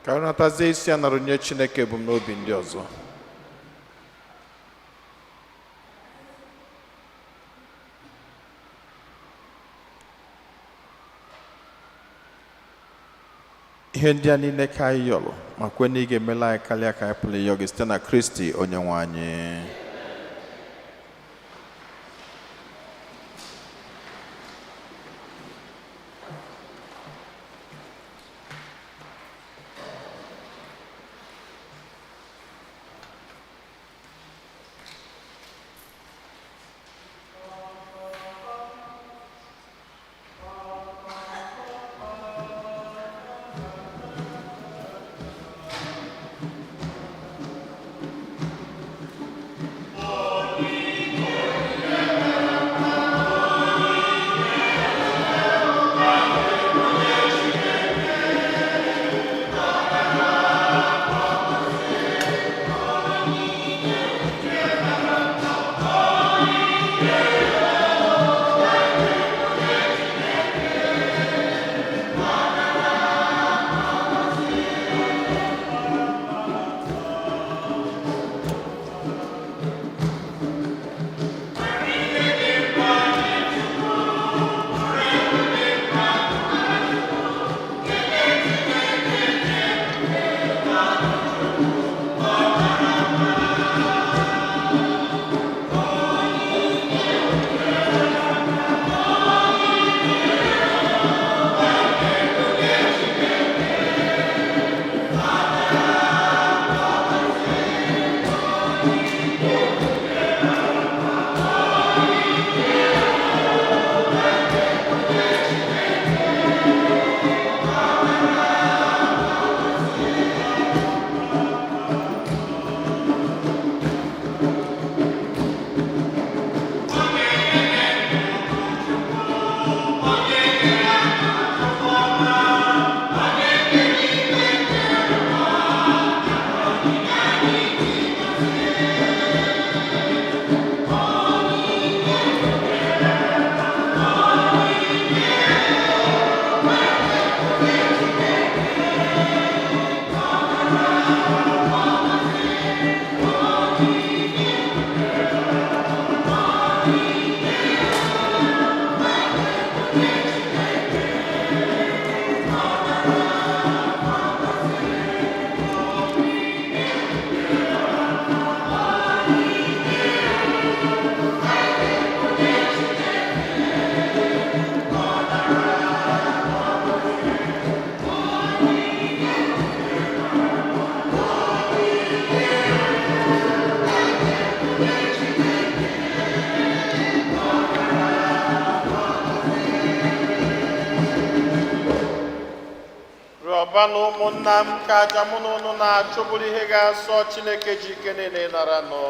Speaker 5: Ka anyị natazie isi a nara nye Chineke ebumnobi ndị ọzọ. Ihe ndị a niile ka anyị yọrọ ma kwe na ị ga-emela anyị karịa ka anyị pụrụ ịyọ gị site na Kristi onye nwe anyị. Yọba na ụmụnna m ka aja mụ na ụnụ na-achụ bụrụ ihe ga-asọ Chineke ji ike niile nara nụ.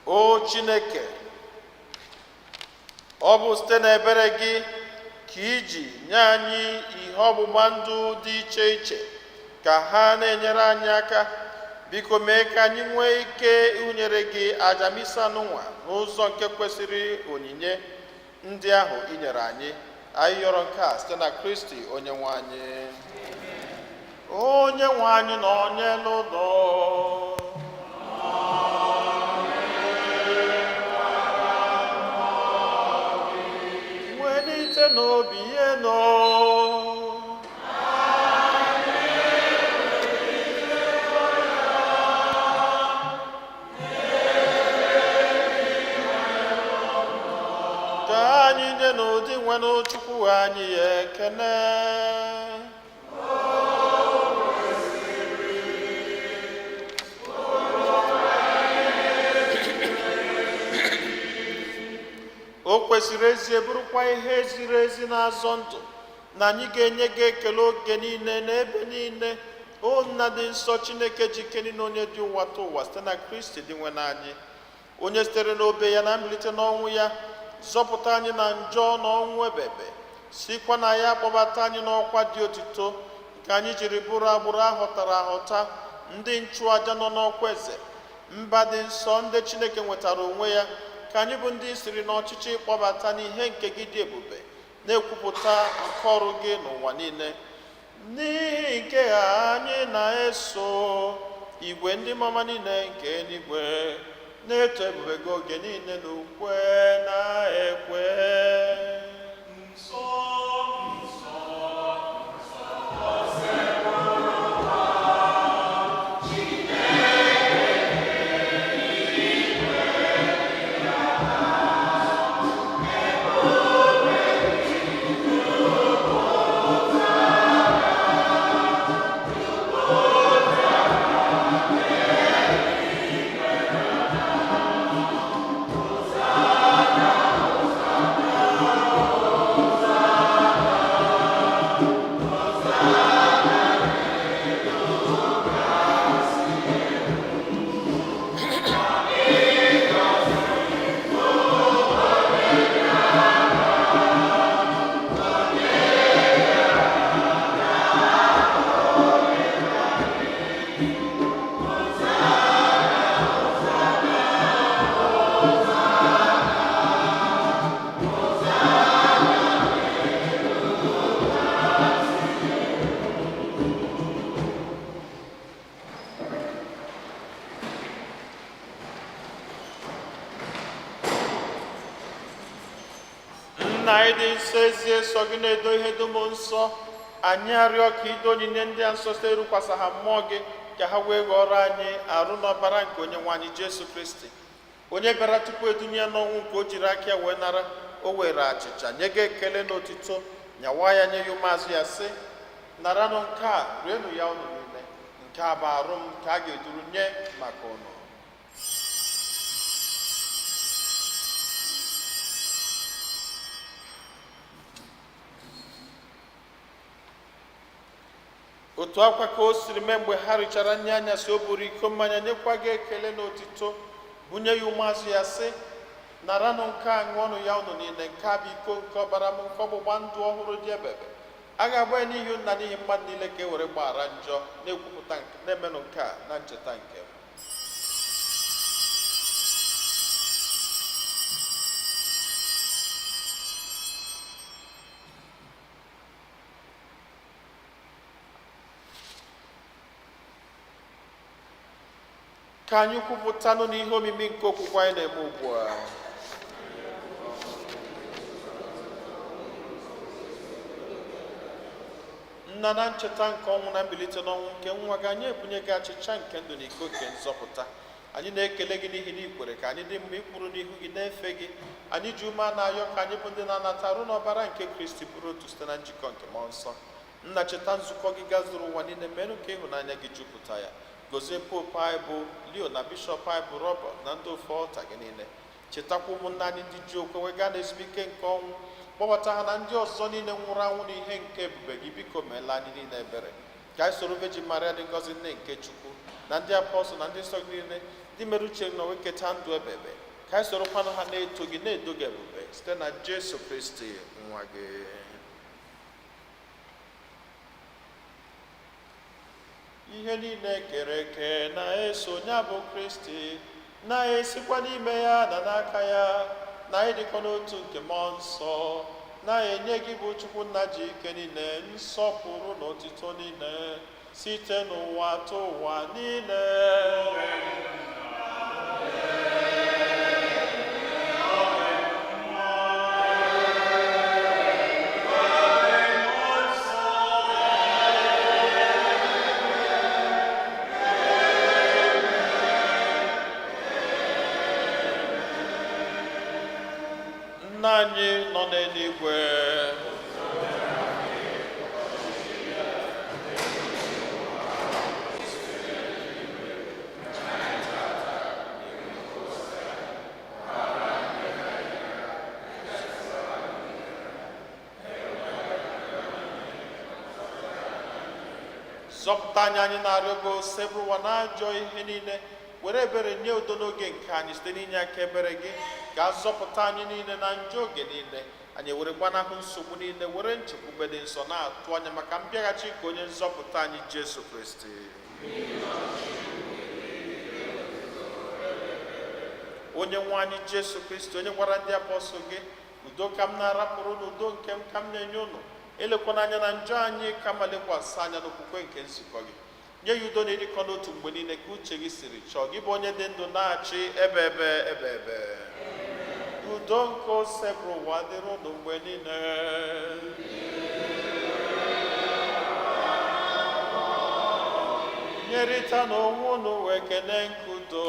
Speaker 5: O Chineke, ọ bụ site n'ebere gị ka iji nye anyị ihe ọgbụgba ndụ dị iche iche ka ha na-enyere anyị aka. Biko mee ka anyị nwee ike ịhụnyere gị aja misa n'ụwa n'ụzọ nke kwesịrị onyinye ndị ahụ i nyere anyị. Anyị yọrọ nke a site na Kristi onye nwe anyị. Onye nwe anyị na onye n'ụlọ. Welite n'obi ihe nọ. Ka anyị nye n'ụdị nwenụ Chukwu anyị ya ekene. O kwesịrị ezie, bụrụkwa ihe ziri ezi na-azọ ndụ, na anyị ga-enye gị ekele oge niile n'ebe niile, o Nna dị nsọ, Chineke ji ike niile, onye dị ụwa ta ụwa, site na Kristi dị nwe anyị, onye sitere n'obe ya na mbilite n'ọnwụ ya zọpụta anyị na njọ na ọnwụ ebebe, sikwa na ya kpọbata anyị n'ọkwa dị otito, nke anyị jiri bụrụ agbụrụ ahọtara ahọta, ndị nchụaja nọ n'ọkwa eze, mba dị nsọ, ndị Chineke nwetara onwe ya, ka anyị bụ ndị siri n'ọchịchị kpọbata n'ihe nke gị dị ebube, na-ekwupụta aka ọrụ gị n'ụwa niile. N'ihi nke a anyị na-eso igwe ndị mama niile nke eluigwe na-eto ebube gị oge niile na ukwe na-ekwe. Nna anyị dị nsọ, ezie sọ gị na-edo ihe dum nsọ. Anyị arịọ ka ido onyinye ndị a nsọ site irukwasa ha mmụọ gị, ka ha wee ghọrọ anyị arụ na ọbara nke onye nwe anyị Jesu Kristi, onye bịara tupu edunye ya n'ọnwụ nke o jiri aka ya wee nara. O were achịcha nye gị ekele na otito, nyawa ya, nye ya ụmụazụ ya, sị: "Naranụ nke a, rienụ ya unu niile. Nke a bụ arụ m nke a ga-eduru nye maka unu." Otu akwa ka o siri mee mgbe ha richara nri anyasị, o buru iko mmanya, nyekwa gị ekele na otito, bunye ya ụmụazụ ya, sị: "Naranụ nke a, ṅụọnụ ya unu niile. Nke a bụ iko nke ọbara m nke ọgbụgba ndụ ọhụrụ dị ebebe. A ga-agba ya n'ihi unu na n'ihi mmadụ niile ka e were gbaghara njọ. Na-ekwupụta na-emenụ nke a na ncheta nke m." Ka anyị kwupụtanụ n'ihe omimi nke okwukwe anyị na-eme ugbu a. Nna, na ncheta nke ọnwụ na mbilite n'ọnwụ nke nwa gị, anyị ebunye gị achịcha nke ndụ na iko nke nzọpụta. Anyị na-ekele gị n'ihi na ị kwere ka anyị dị mma ịkwụrụ n'ihu gị na-efe gị. Anyị ji ume na-ayọ ka anyị bụ ndị na-anata arụ n'ọbara nke Kristi bụrụ otu site na njikọ nke Mmụọ Nsọ. Nna, cheta nzukọ gị gazuru ụwa niile, merụ ka ịhụnanya gị jupụta ya. Gozie Popu anyị bụ Leo na Bishọp anyị bụ Robert na ndị ofe ọta gị niile. Chetakwa ụmụnne anyị ndị ji okwe wee gaa n'ezumike nke ọnwụ, kpọbata ha na ndị ọzọ niile nwụrụ anwụ n'ihe nke ebube gị. Biko meela anyị niile ebere, ka anyị soro Virgin Maria dị ngọzi, nne nke Chukwu, na ndị apọstụl na ndị nsọ gị niile, ndị mere uche gị na wee keta ndụ ebebe, ka anyị sorokwanụ ha na-eto gị, na-edo gị ebube, site na Jesu Kristi nwa gị. Ihe niile kere eke na-eso ya bụ Kristi, na-esikwa n'ime ya na n'aka ya na ịdịkọ n'otu nke Mmụọ Nsọ, na-enye gị bụ Chukwu Nna ji ike niile nsọpụrụ na otito niile site n'ụwa tụ ụwa niile. Nna anyị nọ n'eluigwe, zọpụta anyị, anyị na-arịọ gị, Osebụrụwa, na ajọ ihe niile. Were ebere nye udo n'oge nke anyị. Site n'inye aka ebere gị, ga zọpụta anyị niile na njọ oge niile, anyị were gbanahụ nsogbu niile, were nchekwube dị nsọ na-atụ anya maka mbịaghachi nke onye nzọpụta anyị Jesu Kristi. Onye nwe anyị Jesu Kristi, onye gwara ndị apọstụl gị, "Udo ka m na-arapụrụ unu, udo nke m ka m na-enye unu," elekwana anya na njọ anyị, kama lekwasị anya n'okwukwe nke nzukọ gị, nye ya udo na ịdịkọ n'otu mgbe niile ka uche gị siri chọọ, gị bụ onye dị ndụ na-achị ebe ebe ebe ebe. Udo nke Osebụrụwa dịrị unu mgbe niile. Nyerịta n'onwe unu wee kene nke udo.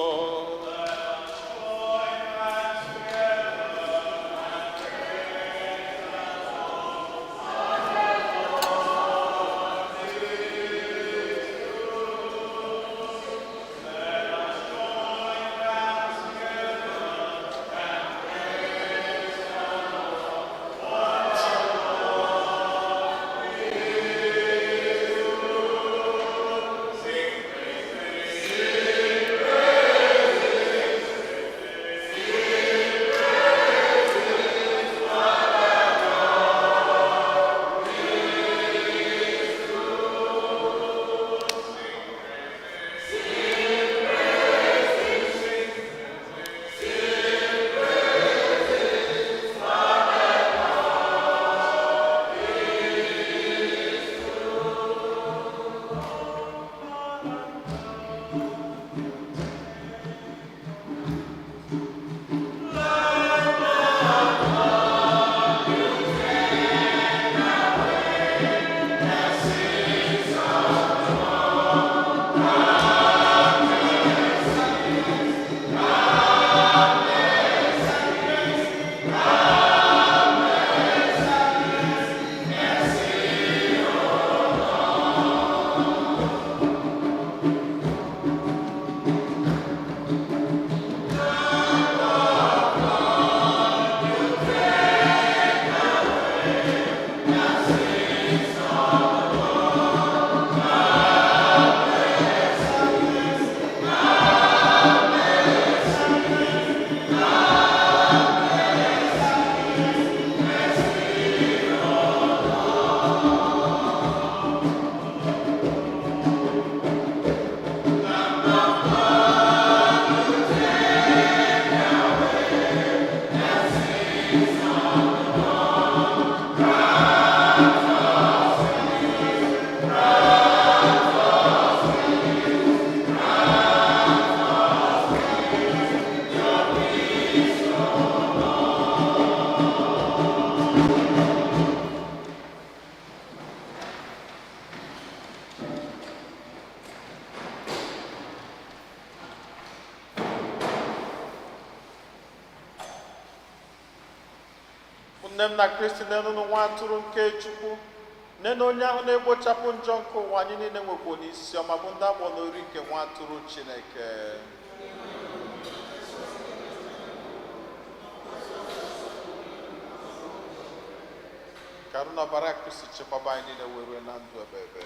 Speaker 5: Nne m na Kristi, n'elu nwa atụrụ nke Chukwu. Nne na onye ahụ na-egbochapụ njọ nke ụwa, anyị niile nwekwa n'isi ọma bụ ndị agbọ n'ori nke nwa atụrụ Chineke. Ka arụ na ọbara Kristi chekwaba anyị niile wee rue na ndụ ebebe.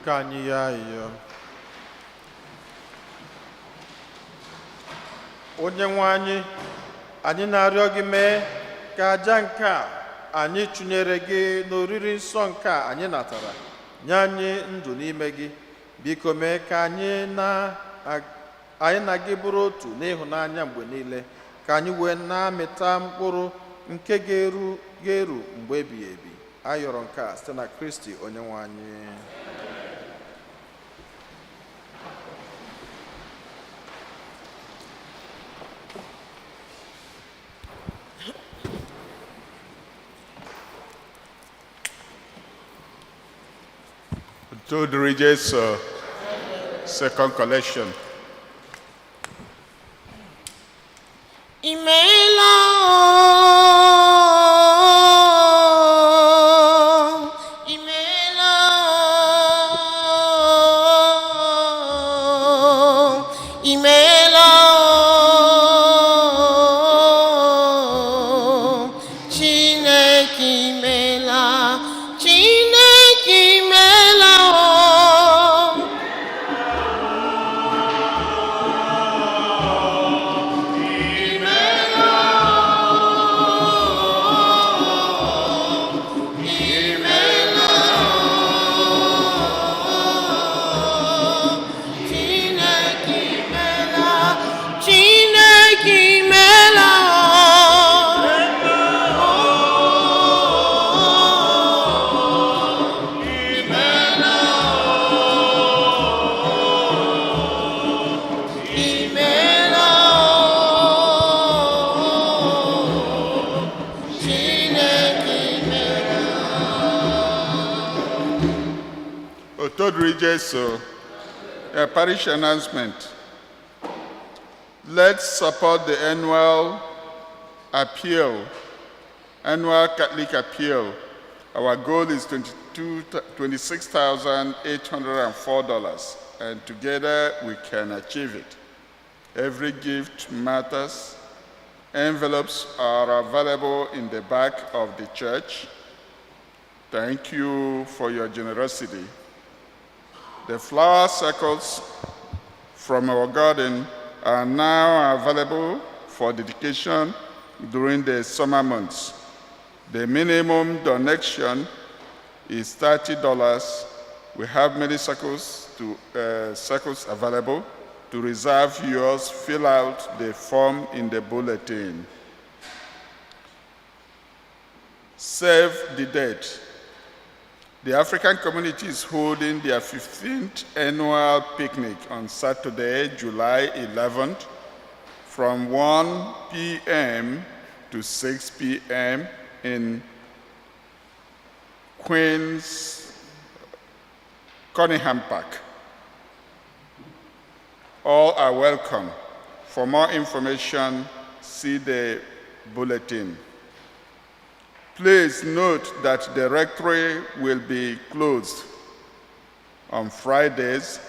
Speaker 5: Ka anyị yọọ ayịyọ. Onye nwe anyị, anyị na-arịọ gị, mee ka aja nke a anyị chụnyere gị n'oriri nsọ nke a anyị natara nye anyị ndụ n'ime gị. Biko mee ka anyị na gị bụrụ otu n'ịhụnanya mgbe niile, ka anyị wee na-amịta mkpụrụ nke ga-eru mgbe ebighị ebi. Ayọrọ nke a site na Kristi onye nwe anyị.
Speaker 2: Two Jesu, second collection.
Speaker 4: Imeela o, imeela o, imeela o, Chineke imeela, Chineke imeela o. Chineke imela, Chineke imela o. Imela o. Chineke imela.
Speaker 2: Otodiri Jesu, a parish announcement. Let's support the annual appeal, annual Catholic appeal. Our goal is 22 $26,804, and together we can achieve it. Every gift matters. Envelopes are available in the back of the church. Thank you for your generosity. The flower circles from our garden are now available for dedication during the summer months. The minimum donation is $30. We have many circles available. To reserve yours, fill out the form in the bulletin. Save the date. The African community is holding their 15th annual picnic on Saturday, July 11th, from 1 p.m. to 6 p.m. in Queens Cunningham Park. All are welcome. For more information, see the bulletin. Please note that the rectory will be closed on Fridays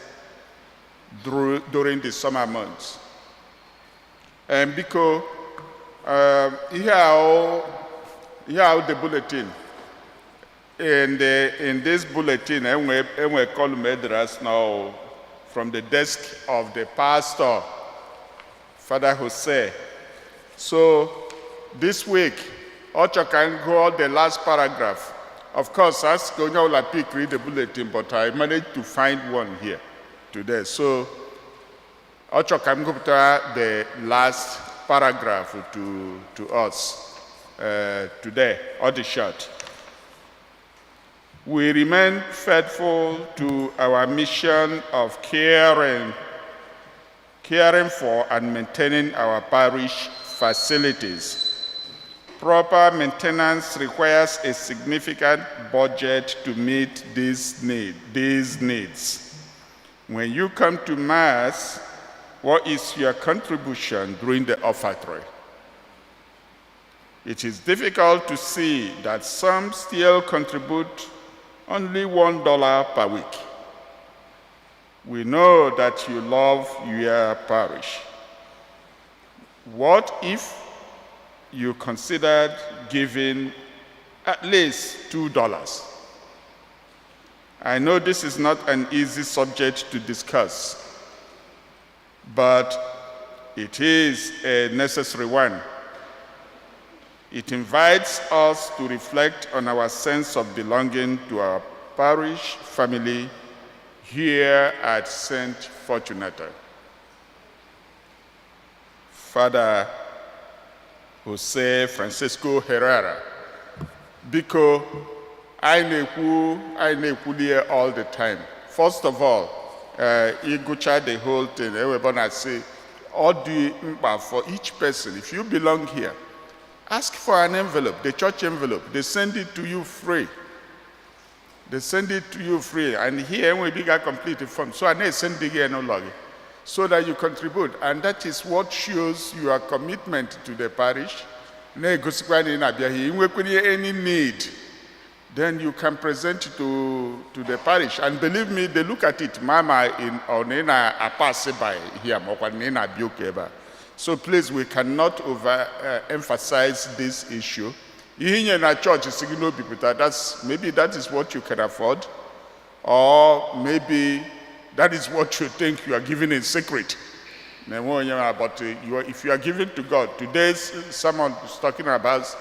Speaker 2: during the summer months. And biko, ihe ahụ the bulletin. In this bulletin, enwe column address now from the desk of the pastor, Father Jose. So this week, ọ chọ ka m gụọ the last paragraph. Of course, ask onye ọbụla pick read the bulletin, but I managed to find one here today. So ọ chọ ka m gụpụta the last paragraph to us today, ọ dị short. We remain faithful to our mission of caring for and maintaining our parish facilities. Proper maintenance requires a significant budget to meet these needs. When you come to Mass, what is your contribution during the offertory? It is difficult to see that some still contribute only $1 per week. We know that you love your parish. What if you considered giving at least $2? I know this is not an easy subject to discuss, but it is a necessary one. It invites us to reflect on our sense of belonging to our parish family here at St. Fortunata. Father Jose Francisco Herrera, biko, anyị na-ekwu, anyị na-ekwulie all the time. First of all, ịgụcha the whole thing, ewebe na say, ọ dị mkpa for each person, if you belong here, ask for an envelope, the church envelope. They send it to you free. They send it to you free. And here we got complete form. So I send it here no log so that you contribute. And that is what shows your commitment to the parish. Na-egosikwa na ị na-abịa here. I nwekwara any need, then you can present to the parish. And believe me, they look at it, mama in on in a pass by here, ma ọkwa na ị na-abịa ụka ebe a. So please, we cannot over emphasize this issue. Ihe inye na church si gị n'obi pụta, maybe that is what you can afford, or maybe that is what you think you are giving in secret. Na-enwe onye ma, but if you are giving to God, today's sermon is talking about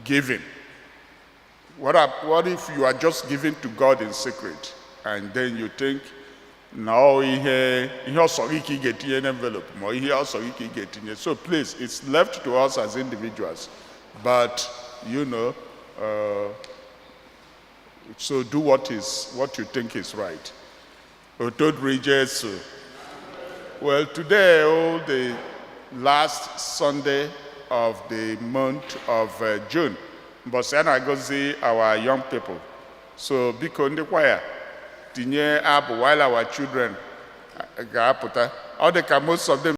Speaker 2: giving. What if you are just giving to God in secret and then you think, no, ihe ọsọ gị ka ị ga-etinye n'envelope ma ihe ọsọ gị ka ị ga-etinye. So please, it's left to us as individuals. But, so do what you think is right. Otito dịrị Jesu. Well, today, oh, the last Sunday of the month of June, mbọsị a na-agọzi our young people. So biko, ndị kwaya, tinye abụ while our children ga-apụta. Ọ dị ka most of them